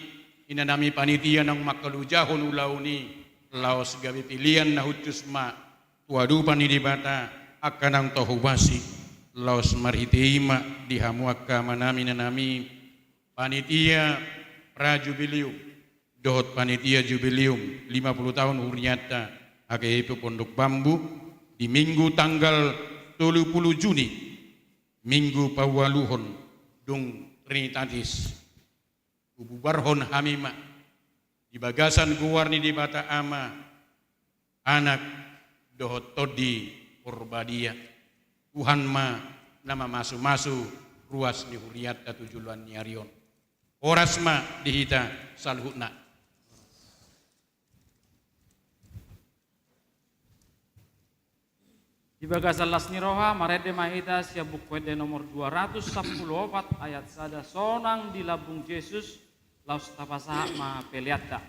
inanami panitia naung mangkalojahon ulaon i, laos gabe pelean na hushus ma tu adopan ni Debata angka naung tahobasi. Laos marhite i ma di hamu angka amanami inanami panitia pra jubileum dohot panitia jubileum lima puluh tahun hurianta H K I P Pondok Bambu, di Minggu tanggal tolu pulu Juni, Minggu paualuhon dung Trinitatis, hububarhon hami ma di bagasan goar ni Debata Ama, Anak, dohot Tondi Porbadia. Tuhan ma na mamasu-masu ruas ni hurianta tu joloan ni ari on. Horas ma di hita saluhutna. Di bagasan las ni roha, marende ma hita sian Buku Ende nomor dua ratus sampulu opat ayat sada, sonang di lambung Jesus, laos tapasahat ma peleanta.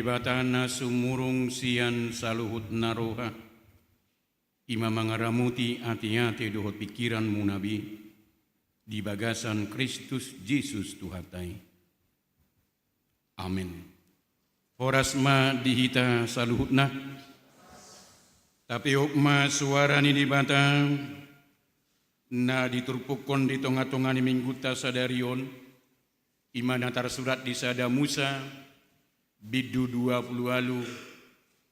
Debata na sumurung sian saluhut na roha, i ma mangaramoti ateate dohot pingkiranmuna be, di bagasan Kristus Jesus Tuhanta i. Amen. Horas ma di hita saluhutna. Tapeop ma suara ni Debata na diturpukkon di tongatonga ni Minggunta sadari on, i ma na tarsurat di Sada Musa, bindu dua pulu ualu,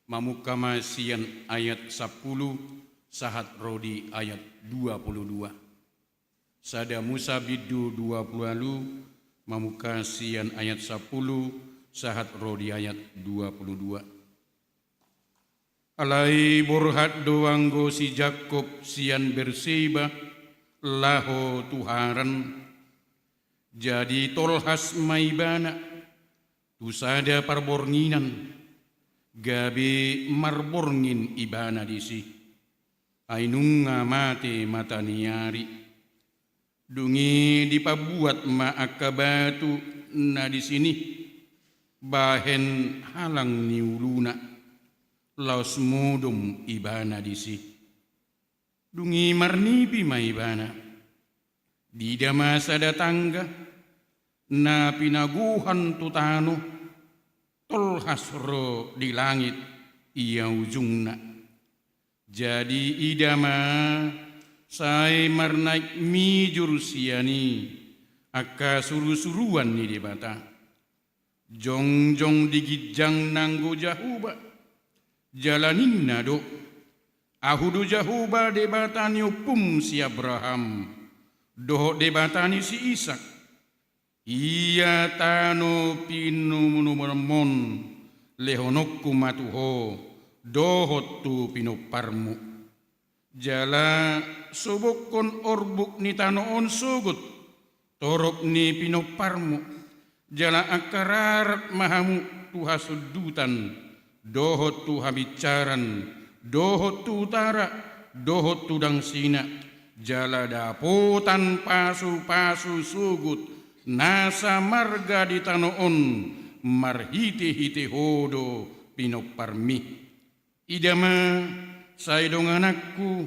mamungka ma sian ayat sampulu, sahat ro di ayat dua pulu dua. Sada Musa bindu dua pulu ualu, mamungka sian ayat sampulu, sahat ro di ayat dua pulu dua. Alai borhat do anggo si Jakkob sian Berseba laho tu Haran. Jadi tolhas ma ibana tu sada parbornginan, gabe marborngin ibana disi. Ai nunga mate mataniari. Dung i dipabuat ma angka batu na disi i bahen halang ni uluna, laos modom ibana disi. Dung i marnipi ma ibana. Diida ma sada tangga na pinagohan tu tano, tolhas ro di langit ia ujungna. Jadi ida ma sai marnaek mijur sian i angka surusuruan ni Debata. Jongjong di ginjang nanggo Jahowa, jala ninna do: Ahu do Jahowa, Debata ni ompum si Abraham, dohot Debata ni si Isak. Ia tano pinumumunomon lehononku ma tu ho, dohot tu pinomparmu. Jala sobokkon orbuk ni tano on sogot, torop ni pinomparmu, jala angka rarat ma hamu tu hasundutan, dohot tu habinsaran, dohot tu utara, dohot tu dangsina, jala dapotan pasupasu sogot nasa marga di tano on, marhitehite ho do pinomparmi. Ida ma, sai dongananku,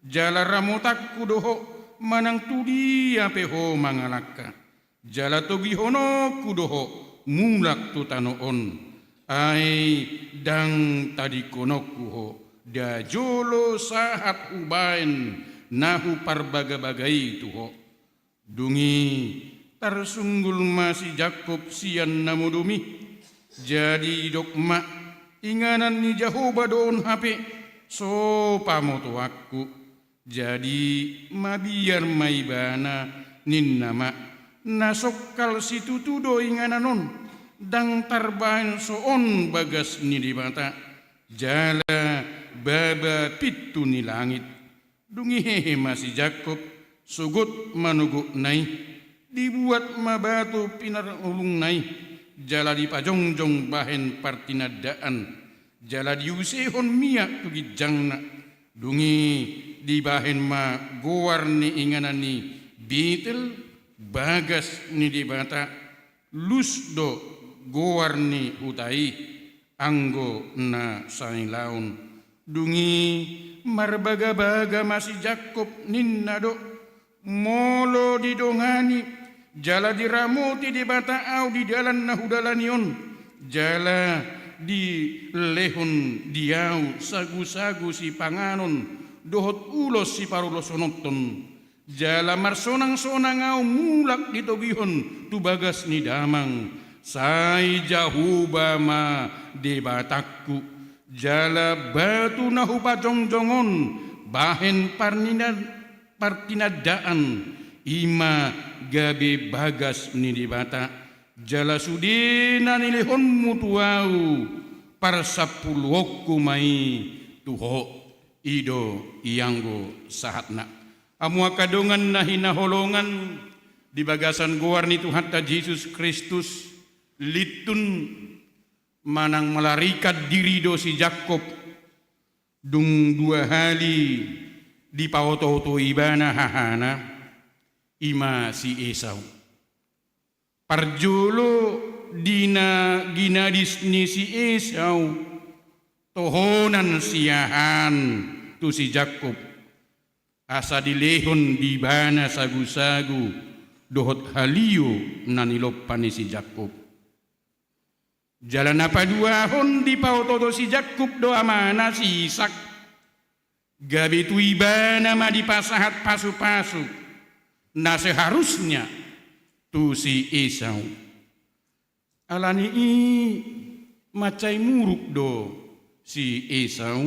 jala ramotanku do ho, manang tu dia pe ho mangalangka. Jala togihononku do ho mulak tu tano on, ai ndang tadingkononku ho, nda jolo sahat hubaen na huparbagabaga i tu ho. Dung i tarsunggul ma si Jakkob sian na modom i. Jadi didok ma: Inganan ni Jahowa do on hape, so pamotoanku. Jadi mabiar ma ibana, ninna ma: Na songkal situtu do inganan on, ndang tarbaen so on bagas ni Debata, jala baba pintu ni langit. Dung i hehe ma si Jakkob, sogot manogotna i, dibuat ma batu pinarulungna i, jala dipajongjong bahen partinandaan, jala diusehon miak tu ginjangna. Dung i dibahen ma goar ni inganan i Betel, bagas ni Debata. Lus do goar ni huta i, anggo na sailaon. Dung i marbagabaga ma si Jakkob, ninna do: Molo didongani jala diramoti Debata ahu di dalan na hudalani on, jala dilehon di ahu sagusagu sipanganon dohot ulos siparulosononhon, jala marsonangsonang ahu mulak ditogihon tu bagas ni damang, sai Jahowa ma Debatangku, jala batu na hupajongjong on bahen parnina-, partinandaan, i ma gabe bagas ni Debata, jala sude na nilehonmu tu ahu, parsampuluonku ma i tu ho. I do ianggo sahatna. Hamu angka dongan na hinaholongan di bagasan goar ni Tuhanta Jesus Kristus, lintun manang melarikan diri do si Jakkob, dung dua hali dipaotooto ibana hahana, i ma si Esau. Parjolo di na ginadis ni si Esau, tohonan siahaan tu si Jakkob, asa dilehon di ibana sagusagu dohot halio na nilompa ni si Jakkob. Jala na paduahon dipaototo si Jakkob do amana si Isak, gabe tu ibana ma dipasahat pasupasu na seharusnya tu si Esau. Ala ni i mansai muruk do si Esau,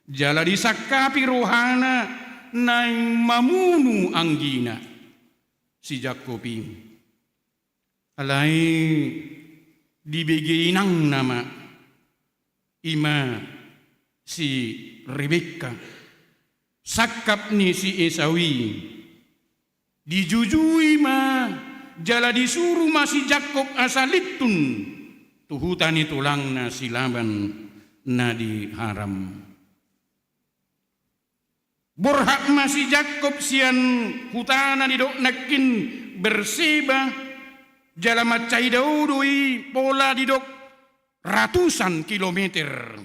jala disangkapi rohana naeng mamunu anggina si Jakkob i. Alai dibege inangna ma, i ma si Rebekka, sangkap ni si Esau i. Dijujui ma jala disuru ma si Jakkob asa lintun tu huta ni tulangna si Laban na di Haran. Borhat ma si Jakkob sian hutana didok nangkin Berseba, jala mansai dao do i pola didok ratusan kilometer.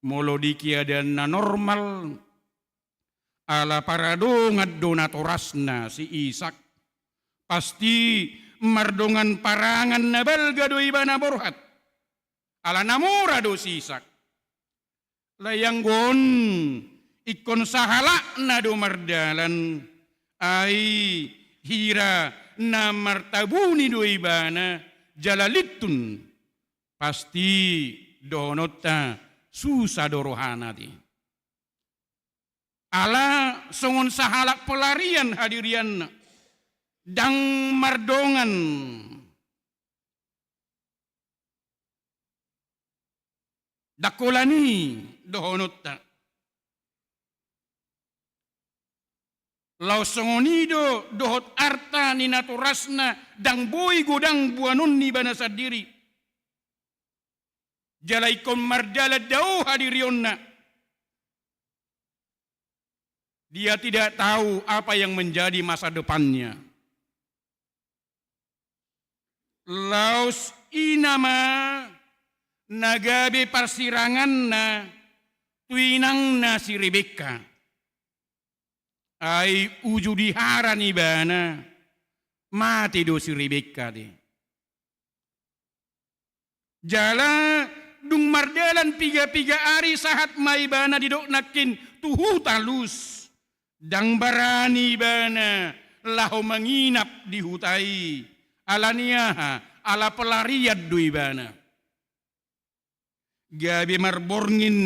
Molo di keadaan na normal, ala paradongan do natorasna si Isak, pasti mardongan parangan na balga do ibana borhat. Ala na mora do si Isak. Alai anggo on ingkon sahalakna do mardalan, ai hira na martabuni do ibana jala lintun, pasti dohononta susa do rohana di. Ala songon sahalak pelarian hadirianna, ndang mardongan. Ndang holan i dohononta. Laos songon i do dohot arta ni natorasna ndang boi godang boanon ni ibana sandiri. Jala ingkon mardalan dao hadirionna. Dia tidak tahu apa yang menjadi masa depannya. Laos i nama na gabe parsiranganna tu inangna si Rebekka. Ai uju di Haran ibana, mate do si Rebekka di. Jala dung mardalan piga-piga ari sahat ma ibana didok nangkin tu huta Lus. Ndang barani ibana laho manginap di huta i. Ala ni aha? Ala pelarian do ibana. Gabe marborngin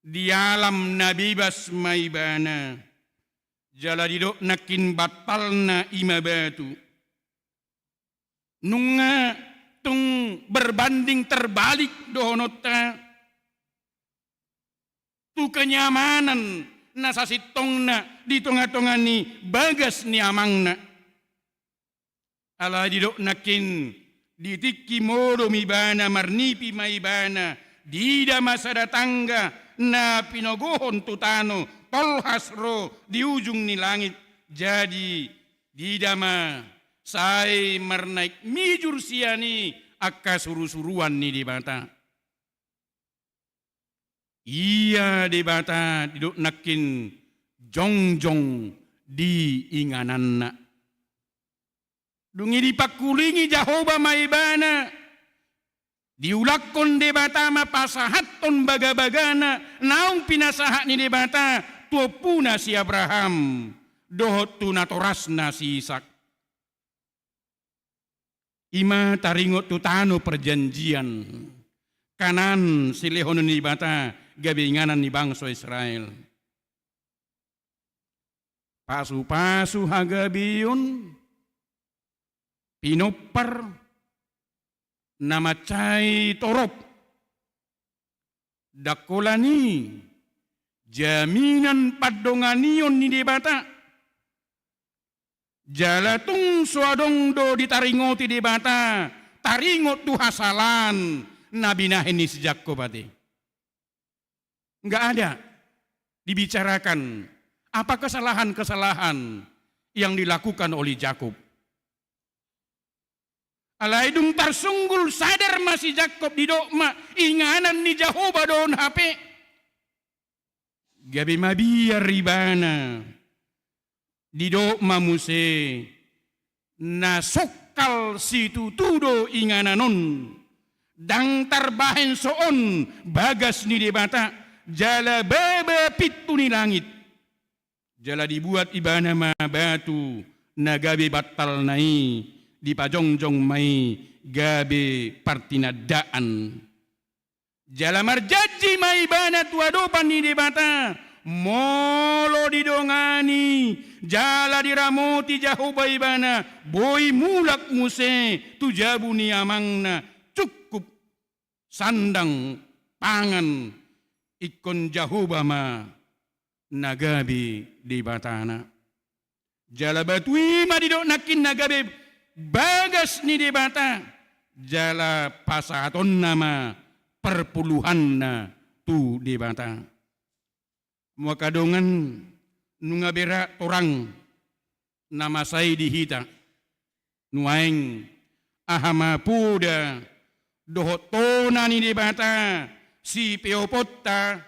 di alam na bebas ma ibana. Jala didok nangkin bantalna i ma batu. Nunga tung berbanding terbalik dohononta tu kenyamanan na sasintongna di tonga-tonga ni bagas ni amangna. Alai didok nangkin di tingki modom ibana marnipi ma ibana, diida ma sada tangga na pinogohon tu tano, tolhas ro di ujung ni langit. Jadi diida ma sai marnaek mijur sian i angka surusuruan ni Debata. Ia Debata didok nangkin jongjong di ingananna. Dung i dipangkulingi Jahowa ma ibana, diulakhon Debata ma pasahathon bagabagana naung pinasahat ni Debata tu ompuna si Abraham dohot tu natorasna si Isak. I ma taringot tu tano perjanjian, Kanaan, silehon ni Debata gabe inganan ni bangso Israel. Pasupasu hagabeon, pinompar, na mansai torop. Ndang holan i jaminan pandonganion ni Debata. Jala tung so adong do ditaringoti Debata taringot tu hasalahan na binahen ni si Jakkob ate. Nggak ada dibicarakan apa kesalahan-kesalahan yang dilakukan oleh Jakkob. Alai dung tarsunggul sadar ma si Jakkob, didok ma, inganan ni Jahowa do on hape. Gabe mabiar ibana. Didok ma muse, na songkal situtu do inganan on. Ndang tarbahen so on bagas ni Debata, jala baba pintu ni langit. Jala dibuat ibana ma batu na gabe bantalna i, dipajongjong ma i gabe partinandaan. Jala marjanji ma ibana tu adopan ni Debata, molo didongani jala diramoti Jahowa ibana, boi mulak muse tu jabu ni amangna, cukup sandang pangan, ingkon Jahowa ma na gabe Debatana. Jala batu i ma didok nangkin na gabe bagas ni Debata, jala pasahatonna ma parpuluhanna tu Debata. Molo angka dongan, nunga bera torang na masa i di hita. Nuaeng, aha ma poda dohot tona ni Debata sipeoponta,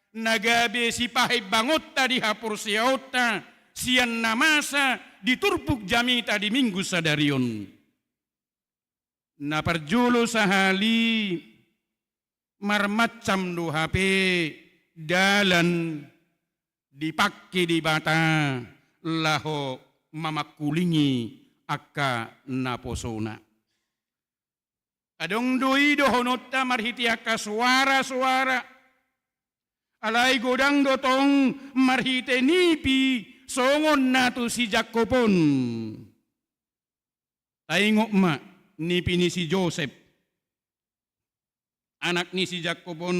na gabe sipaimbangonta di haporseaonta, sian na masa di turpuk jamita di Minggu sadari on. Na parjolo sahali, marmacam do hape dalan dipangke Debata laho mamangkulingi angka naposona. Adong do i dohononta marhite angka soara-soara. Alai godang do tong marhite nipi songon na tu si Jakkob on. Taingot ma nipi ni si Josep, anak ni si Jakkob on.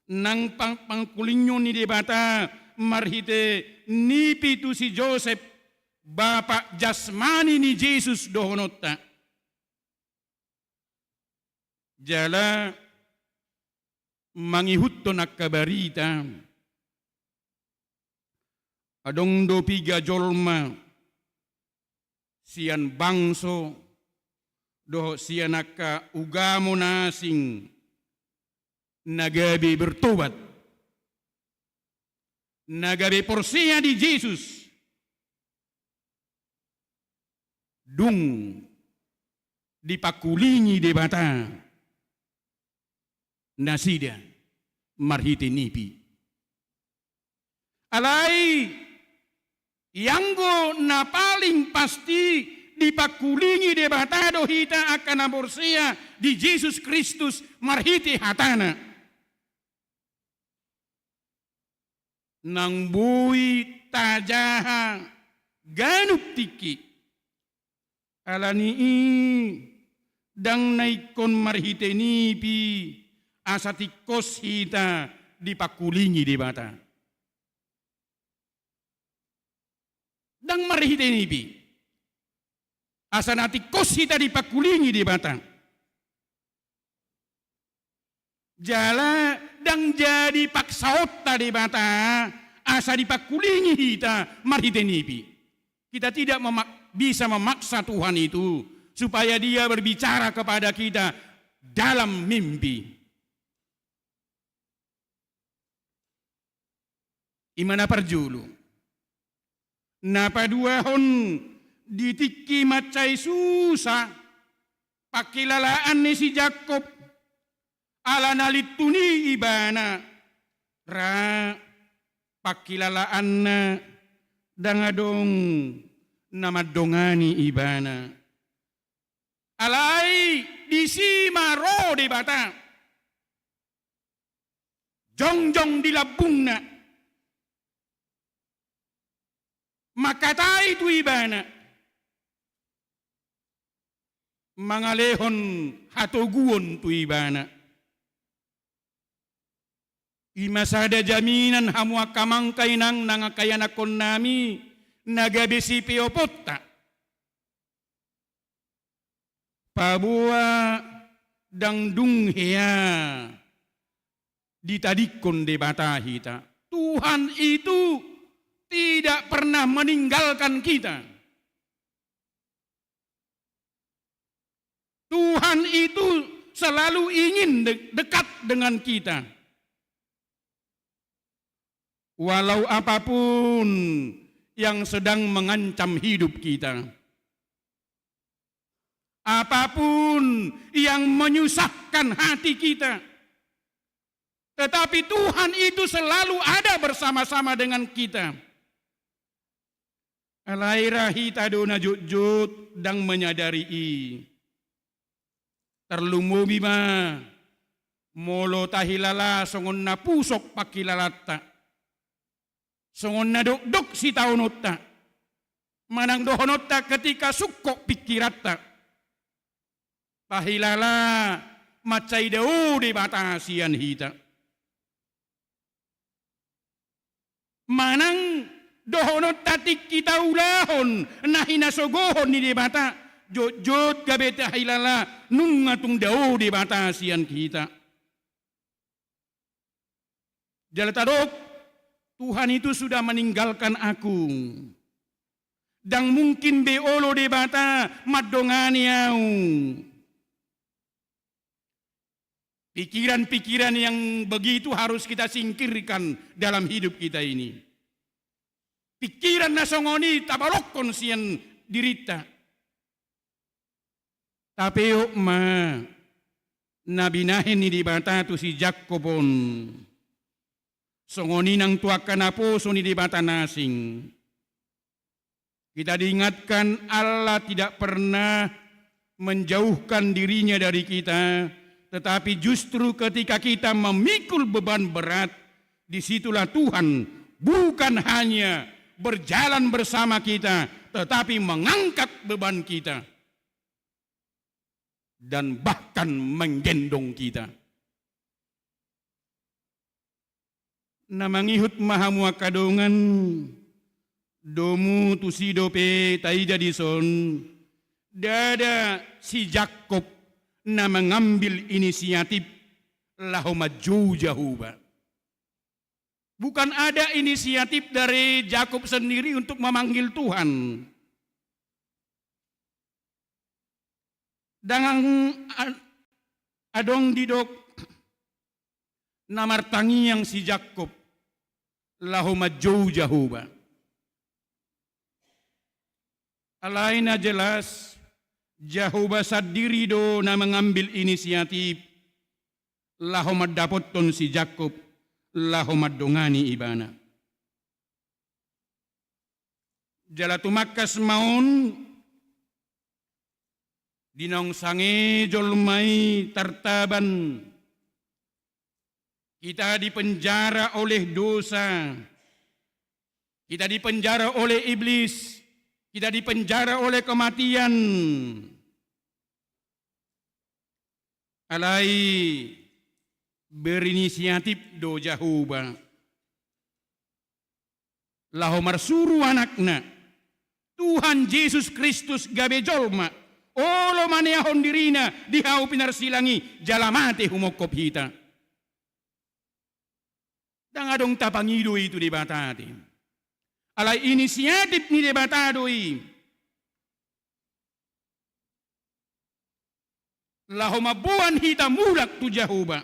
Nang pang-, pangkulingkon ni Debata marhite nipi tu si Josep, bapa jasmani ni Jesus dohononta. Jala mangihuthon angka barita, adong do piga jolma sian bangso dohot sian angka ugamo na asing na gabe bertobat, na gabe porsea di Jesus, dung dipangkulingi Debata nasida marhite nipi. Alai, ianggo na paling pasti dipangkulingi Debata do hita angka na porsea di Jesus Kristus marhite hatana. Nang boi tajaha ganup tingki. Ala ni i, ndang na ingkon marhite nipi asa tingkos hita dipangkulingi Debata. Ndang marhite nipi asa na tingkos hita dipangkulingi Debata. Jala ndang jadi paksaonta Debata asa dipangkulingi hita marhite nipi. Kita tidak memak-, bisa memaksa Tuhan itu supaya Dia berbicara kepada kita dalam mimpi. I ma na parjolo. Na paduahon, di tingki mansai susa pangkilalaan ni si Jakkob, ala na lintun i ibana, ra pangkilalaanna ndang adong na mandongani ibana. Alai disi ma ro Debata. Jongjong di lambungna. Mangkatai tu ibana. Mangalehon hatoguon tu ibana. I ma sada jaminan hamu angka amang, angka inang, nang angka ianakhonnami na gabe sipeoponta. Paboa ndang dung hea ditadingkon Debata hita. Tuhan itu tidak pernah meninggalkan kita. Tuhan itu selalu ingin de-, dekat dengan kita. Walau apapun yang sedang mengancam hidup kita, apapun yang menyusahkan hati kita, tetapi Tuhan itu selalu ada bersama-sama dengan kita. Alai ra hita do na jotjot ndang menyadari i. Tarlumobi ma molo tahilala songon na pusok panghilalanta, songon na dokdok sitaononta, manang dohononta ketika sungkot pingkiranta. Tahilala mansai dao Debata sian hita. Manang dohononta tingki taulahon na hinasogohon ni Debata, jotjot gabe tahilala nunga tung dao Debata sian hita. Jala tadok, Tuhan itu sudah meninggalkan aku. Ndang mungkin be olo Debata mandongani au. Pikiran-pikiran yang begitu harus kita singkirkan dalam hidup kita ini. Pikiran na songon i tabalongkon sian dirinta. Tapeop ma na binahen ni Debata tu si Jakkob on. Songon i nang tu angka naposo ni Debata na asing. Kita diingatkan, Allah tidak pernah menjauhkan dirinya dari kita, tetapi justru ketika kita memikul beban berat, disitulah Tuhan bukan hanya berjalan bersama kita, tetapi mengangkat beban kita dan bahkan menggendong kita. Na mangihut ma hamu angka dongan, domu tusi dope taida dison, ndada si Jakkob na mengambil inisiatif laho manjou Jahowa. Bukan ada inisiatif dari Jakkob sendiri untuk memanggil Tuhan. Ndang a-, adong didok na martangiang si Jakkob laho manjou Jahowa. Alai na jelas, Jahowa sandiri do na mengambil inisiatif laho mandapothon si Jakkob, laho mandongani ibana. Jala tumangkas ma on, di naung sangejol ma i tartaban. Kita dipenjara oleh dosa. Kita dipenjara oleh iblis. Kita dipenjara oleh kematian. Alai berinisiatif do Jahowa laho marsuru anakna, Tuhan Jesus Kristus gabe jolma, olo maneahon dirina di hau pinarsilang i, jala mate humongkop hita. Ndang adong tapangido i tu Debata ate. Alai inisiatif ni Debata do i. Laho mamboan hita mulak tu Jahowa.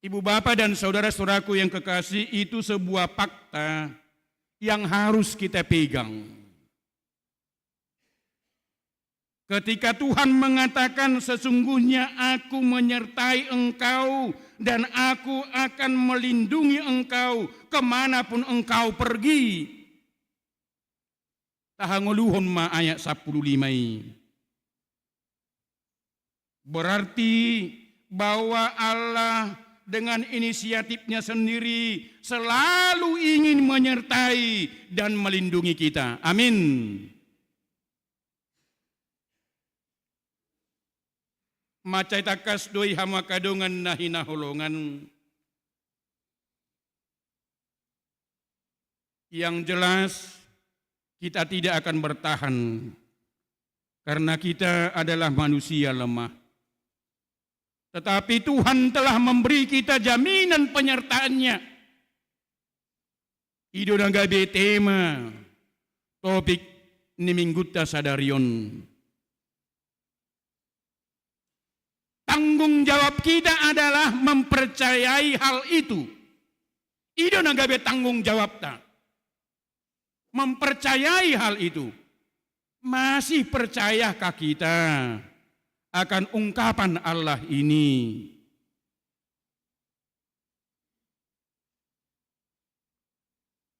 Ibu bapa dan saudara-saudaraku yang kekasih, itu sebuah fakta yang harus kita pegang. Ketika Tuhan mengatakan, "Sesungguhnya Aku menyertai engkau dan Aku akan melindungi engkau kemanapun engkau pergi." Tahangoluhon ma ayat sampulu lima i. Berarti bahwa Allah dengan inisiatifnya sendiri selalu ingin menyertai dan melindungi kita. Amin. Mansai tangkas do i hamu angka dongan na hinaholongan. Yang jelas, kita tidak akan bertahan karena kita adalah manusia lemah. Tetapi Tuhan telah memberi kita jaminan penyertaan-Nya. I do na gabe tema topik ni minggunta sadari on. Tanggung jawab kita adalah mempercayai hal itu. I do na gabe tanggung jawabta. Mempercayai hal itu. Masih percayakah kita akan ungkapan Allah ini?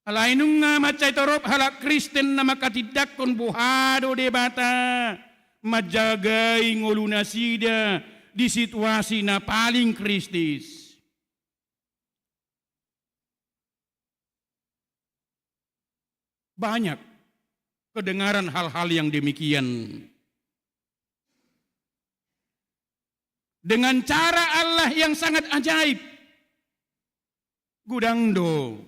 Alai nunga mansai torop halak Kristen na manghatindanghon boha do Debata manjagai ngolunasida di situasi na paling kritis. Banyak kedengaran hal-hal yang demikian. Dengan cara Allah yang sangat ajaib. Godang do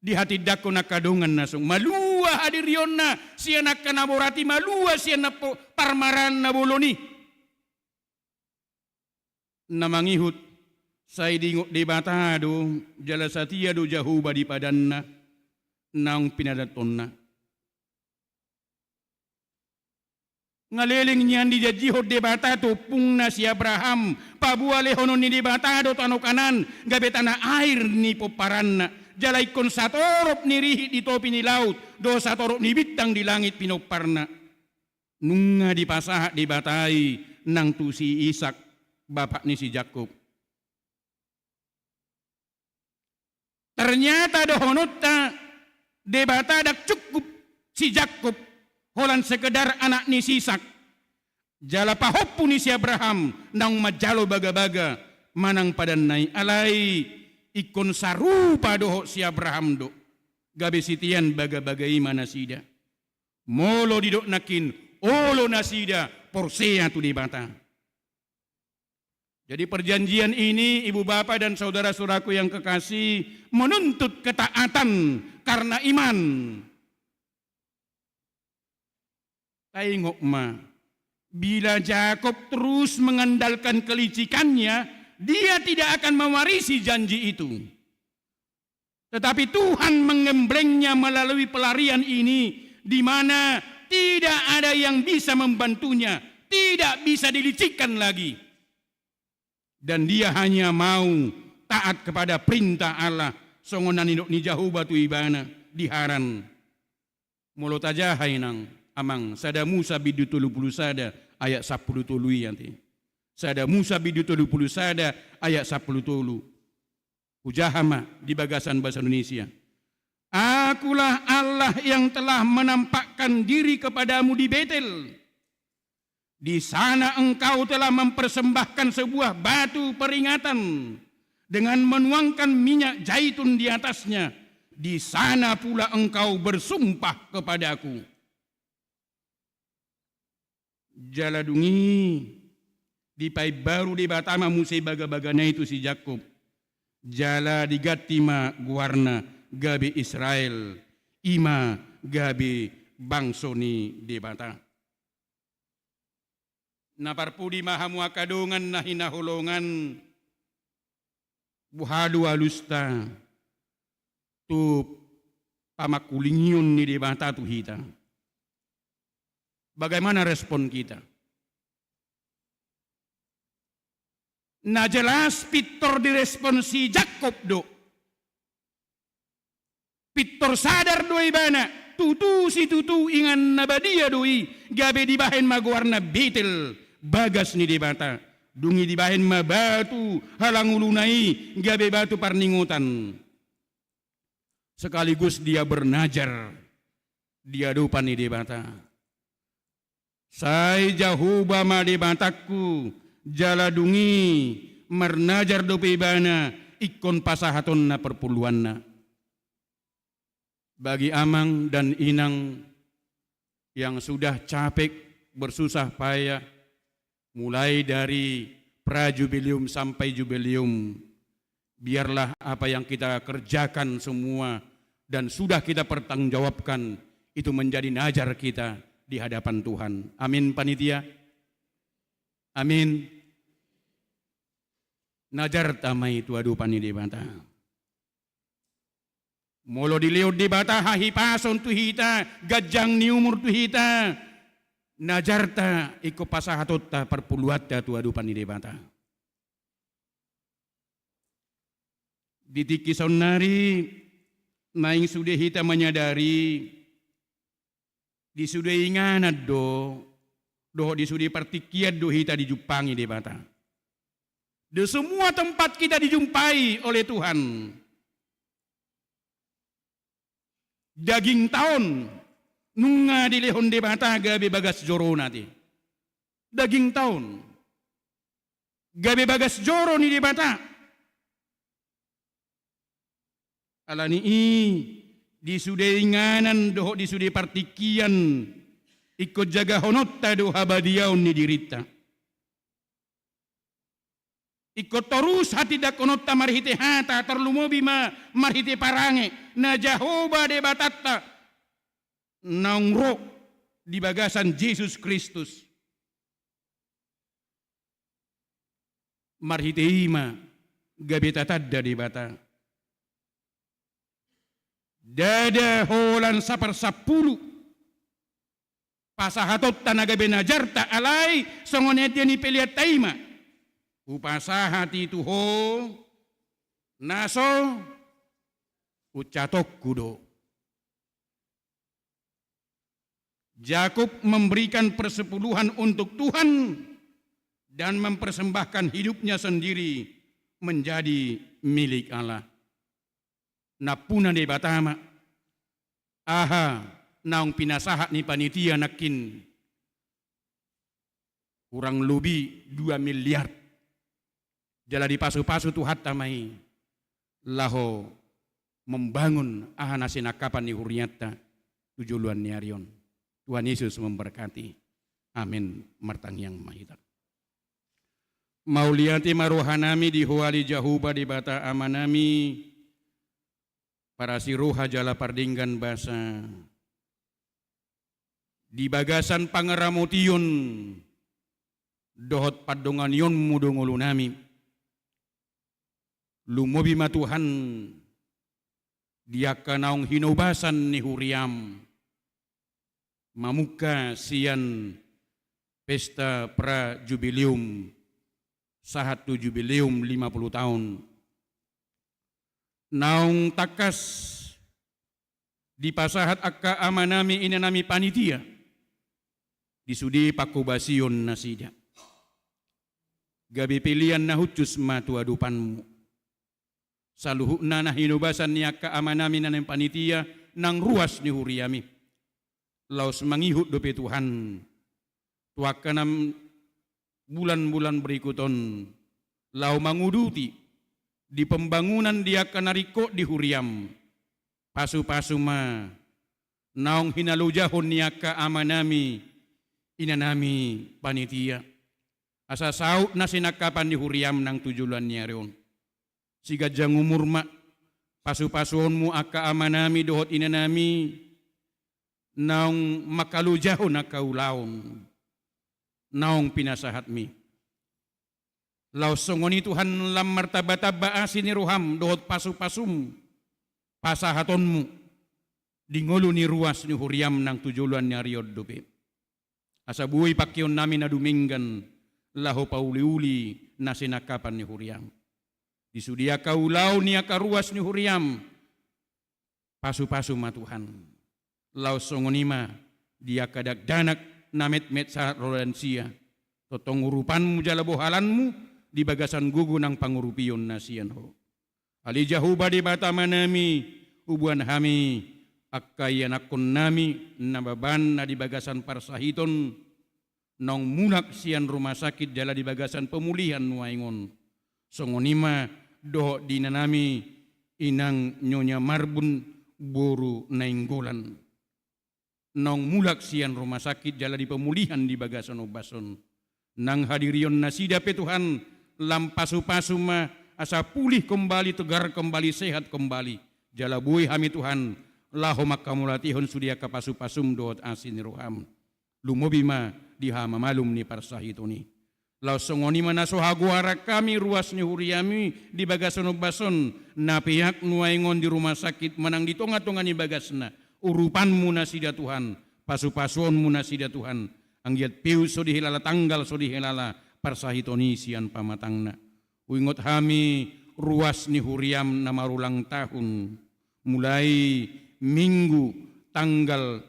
dihatindanghon angka dongan na songon i. Malua hadirionna sian angka na borat i, malua sian na po-, parmaraan na bolon i. Na mangihut, sai diingot Debata do, jala satia do Jahowa di padanna naung pinadathonna. Nga leleng nian dijanjihon Debata tu ompungna si Abraham, paboa lehonon ni Debata do tano Kanaan gabe tano air ni pomparanna, jala ingkon satorop ni rihit di topi ni laut dohot satorop ni bintang di langit pinomparna. Nunga dipasahat Debata i nang tu si Ishak, bapak ni si Jakkob. Ternyata dohononta, Debata ndang cukup si Jakkob holan sekedar anak ni si Ishak, jala pahompu ni si Abraham naung manjalo bagabaga manang padanna i. Alai ingkon sarupa dohot si Abraham do, gabe sitean bagabaga i ma nasida. Molo didok nangkin olo nasida porsea tu Debata. Jadi perjanjian ini, ibu bapa dan saudara-saudaraku yang kekasih, menuntut ketaatan karena iman. Taingot ma, bila Jakkob terus mengandalkan kelicikannya, dia tidak akan mewarisi janji itu. Tetapi Tuhan menggemblengnya melalui pelarian ini, di mana tidak ada yang bisa membantunya, tidak bisa dilicikkan lagi. Dan dia hanya mau taat kepada perintah Allah, songon na nidok ni Jahowa tu ibana di Haran. Molo tajaha i nang, amang, Sada Musa bindu tolu pulu sada ayat sampulu tolu i ate. Sada Musa bindu tolu pulu sada ayat sampulu tolu. Hujaha ma di bagasan bahasa Indonesia. Akulah Allah yang telah menampakkan diri kepadamu di Betel. Di sana engkau telah mempersembahkan sebuah batu peringatan dengan menuangkan minyak zaitun di atasnya. Di sana pula engkau bersumpah kepadaku. Jala dung i dipaimbaru Debata ma muse bagabagana i tu si Jakkob. Jala diganti ma goarna gabe Israel, i ma gabe bangso ni Debata. Na parpudi ma hamu angka dongan na hinaholongan, boha do alusta tu pamangkulingion ni Debata tu hita? Bagaimana respon kita? Na jelas pintor direspon si Jakkob do. Pintor sadar do ibana, tutu situtu inganan na badia do i, gabe dibahen ma goarna Betel, bagas ni Debata. Dung i dibahen ma batu halanguluna i gabe batu parningotan. Sekaligus dia bernazar di adopan ni Debata. Sai Jahowa ma Debatangku, jala dung i marnazar dope ibana ingkon pasahatonna parpulhuanna. Bagi amang dan inang yang sudah capek bersusah payah, mulai dari pra-jubileum sampai jubileum, biarlah apa yang kita kerjakan semua dan sudah kita pertanggungjawabkan itu menjadi nazar kita di hadapan Tuhan. Amin, panitia. Amin. Nazarta ma i tu adopan ni Debata. Molo dilehon Debata hahipason tu hita, ganjang ni umur tu hita, najarta ingkon pasahatonta parpuluanta tu adopan ni Debata. Di tingki saonnari naeng sude hita manyadari, di sude inganan do, dohot di sude partingkian do hita dijumpangi Debata. Di semua tempat kita dijumpai oleh Tuhan. Dagingta on nunga dilehon Debata gabe bagas jorona te. Dagingta on gabe bagas joro ni Debata. Ala ni i, di sude inganan dohot di sude partingkian, ingkon jagahononta do habadiaon ni dirinta. Ingkon torus hatindangkononta marhite hata, tarlumobi ma marhite parange, na Jahowa Debatanta naung ro di bagasan Jesus Kristus. Marhite i ma gabe tatanda Debata. Ndada holan saparsampulu pasahatonta na gabe najarta, alai songon ende ni peleanta i ma: Hupasahat i tu ho na so uncatonku do. Jakub memberikan persepuluhan untuk Tuhan dan mempersembahkan hidupnya sendiri menjadi milik Allah. Nampuna Debata ma aha naung pinasahat ni panitia nangkin, kurang lobi dua miliar. Jala dipasupasu Tuhanta ma i laho membangun aha na sinangkapan ni hurianta tu joloan ni ari on. Tuhan Yesus memberkati. Amin. Martangiang ma hita. Mauliate ma rohanami di Ho ale Jahowa Debata Amanami, parasi roha jala pardenggan basa. Di bagasan pangaramotion dohot pandonganionmu do ngolunami. Lumobi ma Tuhan di angka naung hinobasan ni huriam mamungka sian pesta pra jubileum sahat tu jubileum lima puluh taon. Naung tangkas dipasahat angka amanami inanami panitia di sude panghobasion nasida. Gabe pelean na hushus ma tu adopanmu. Saluhutna na hinobasan ni angka amanami inanami panitia nang ruas ni huriami. Laos mangihut dope Tuhan tu angka na bulan-bulan berikut on, laho manguduti di pembangunan di angka na ringkot di huriam. Pasupasu ma naung hinalojahon ni angka amanami inanami panitia, asa saut na sinangkapan ni huriam nang tu joloan ni ari on. Siganjang umur ma pasupasuonmu angka amanami dohot inanami naung mangkalojahon angka ulaon naung pinasahatmi. Laos songon i Tuhan, lam martambatamba asi ni roham dohot pasupasum pasahatonmu di ngolu ni ruas ni huriam nang tu joloan ni ari on dope. Asa boi pangkeonnami na dumenggan laho pauliuli na sinangkapan ni huriam. Di sude angka ulaon ni angka ruas ni huriam, pasupasu ma Tuhan. Laos songon i ma di angka dakdanak na metmet sahat ro lansia, tongtong urupanmu jala bohalanmu di bagasan gogo nang pangurupion na sian Ho. Ale Jahowa Debata Amanami, huboan hami angka ianakkonnami na baban na di bagasan parsahiton, naung mulak sian rumah sakit jala di bagasan pemulihan nuaeng on. Songon i ma dohot di inanami inang Nyonya Marbun boru Nainggolan, naung mulak sian rumah sakit jala di pemulihan di bagasan ombas on. Nang hadirion nasida pe Tuhan, lam pasupasu ma asa pulih kembali, tegar kembali, sehat kembali. Jala boi hami Tuhan laho manghamauliatehon sude angka pasupasum dohot asi ni roham. Lumobi ma di hamamalum ni parsahiton i. Laos songon i ma na so hagoaran hami ruas ni huriami di bagasan ombas on, na peak nuaeng on di rumah sakit manang di tonga-tonga ni bagasna, urupanmu nasida Tuhan, pasu-pasuonmu nasida Tuhan, anggiat pius so dihelala tanggal so dihelala parsahiton i sian pamatangna. Huingot hami ruas ni huriam na marulang tahun, mulai Minggu tanggal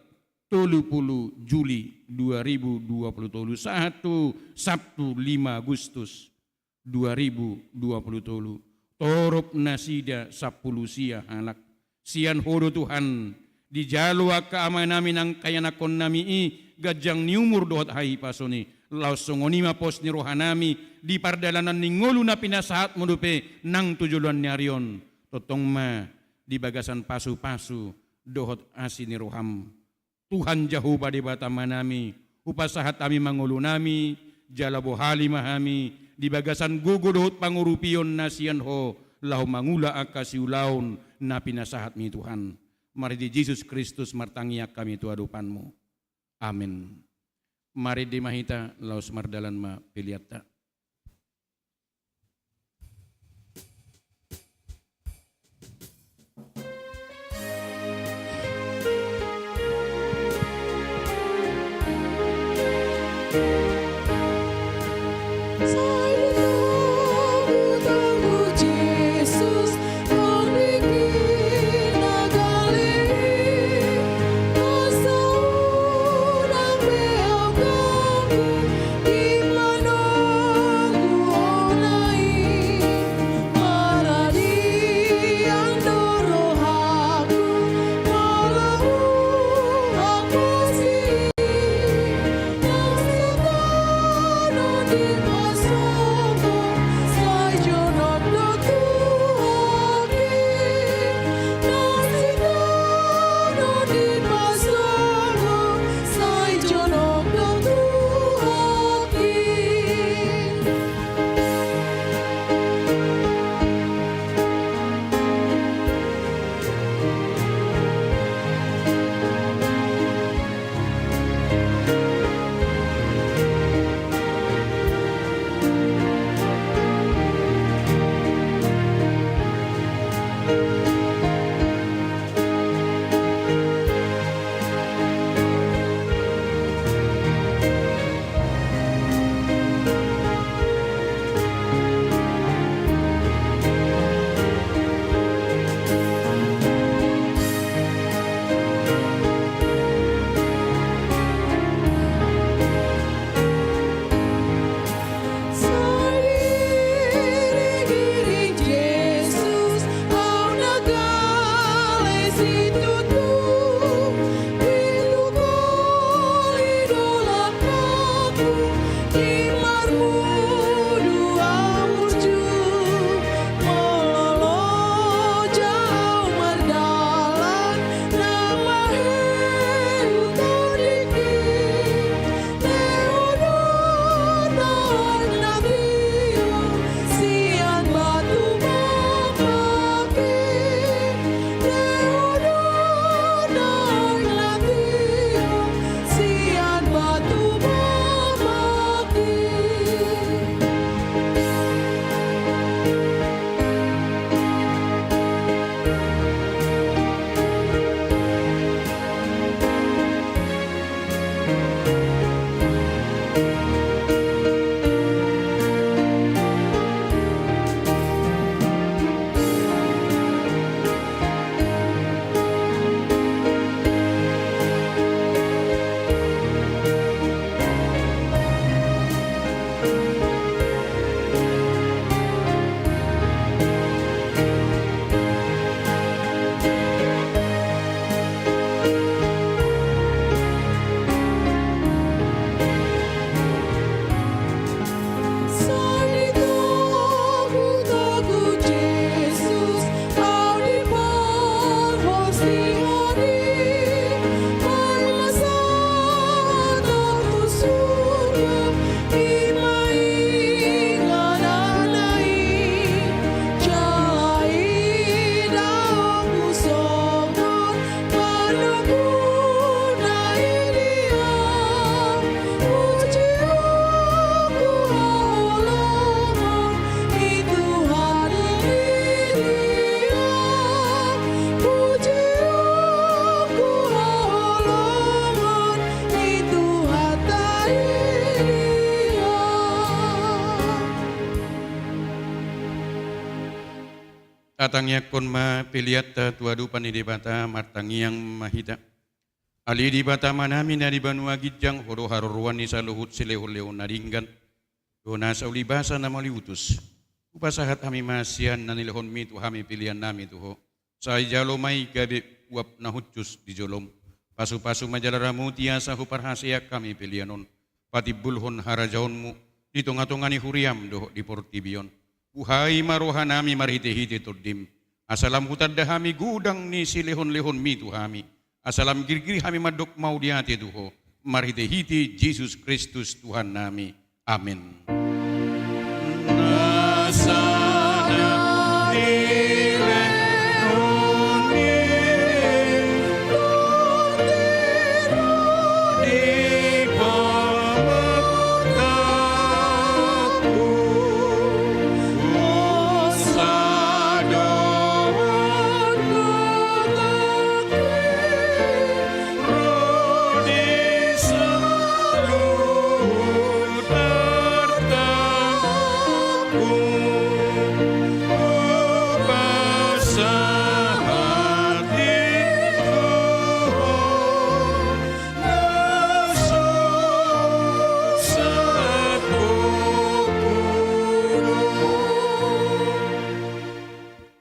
tolu pulu Juli dua ribu dua pulu tolu sahat tu Sabtu lima Agustus dua ribu dua pulu tolu. Torop nasida sampulu sia halak. Sian Ho do Tuhan, dijalo angka amanami nang ianakkonnami i ganjang ni umur dohot hahipason i. Laos songon i ma pos ni rohanami di pardalanan ni ngolu na pinasahatmu dope nang tu joloan ni ari on. Tongtong ma di bagasan pasu-pasu dohot asi ni roham. Tuhan Jahowa Debata Amanami, hupasahat hami ma ngolunami, jala bohali ma hami di bagasan gogo dohot pangurupion na sian Ho, laho mangula angka siulaon na pinasahatmi Tuhan. Marhite Jesus Kristus martangiang hami tu adopanmu. Amen. Marende ma hita, laos mardalan ma peleanta. Tangiangkon ma peleanta tu adopan ni Debata, martangiang ma hita. Ale Debata Amanami na di banua ginjang, Ho do haroroan ni saluhut silehonlehon na denggan. Do nasa ulibasa na mauliutus, hupasahat hami ma sian na nilehonMi tu hami peleannami tu Ho. Sai jalo ma i gabe uap na hushus di joloM. Pasupasu ma jala ramoti asa huparhaseang hami pelean on patimbulhon harajaonMu di tongatonga ni huriaM dohot di portibi on. Buhai ma rohanami marhitehite TondiM, asa lam hutanda hami godang ni silehonlehonMi tu hami, asa lam girgir hami mandok mauliate tu Ho, marhitehite Jesus Kristus Tuhannami. Amen.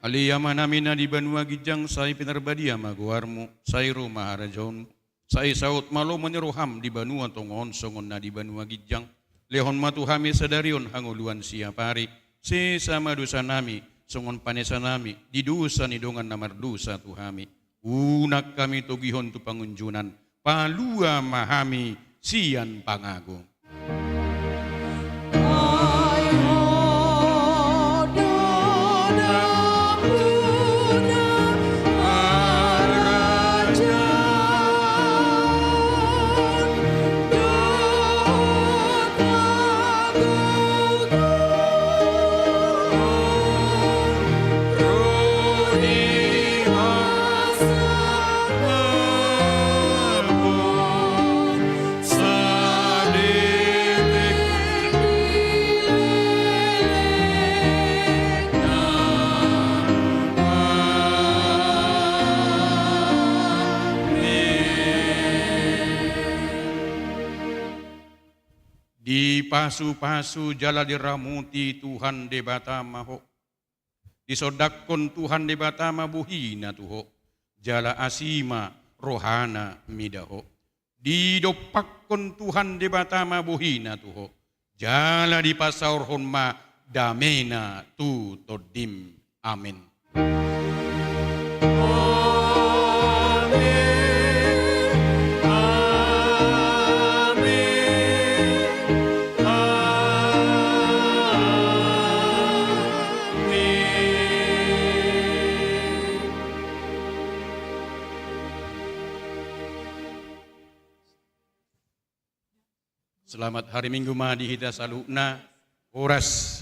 Ale Amanami na di banua ginjang, sai pinarbadia ma goarMu, sai ro ma harajaonMu, sai saut ma lomo ni rohaM di banua tonga on songon na di banua ginjang. Lehon ma tu hami sadari on hangoluan siapari, sesa ma dosanami songon panesanami di dosa ni dongan na mardosa tu hami. Unang hami togihon tu pangunjunan, palua ma hami sian pangago. Dipasupasu jala diramoti Tuhan Debata ma ho. Disondangkon Tuhan Debata ma bohiNa tu ho, jala asi ma rohaNa mida ho. Didompakkon Tuhan Debata ma bohiNa tu ho, jala dipasaorhon ma dameNa tu tondim. Amen. Amen. Amen. Amen. Selamat hari Minggu ma di hita saluhutna. Horas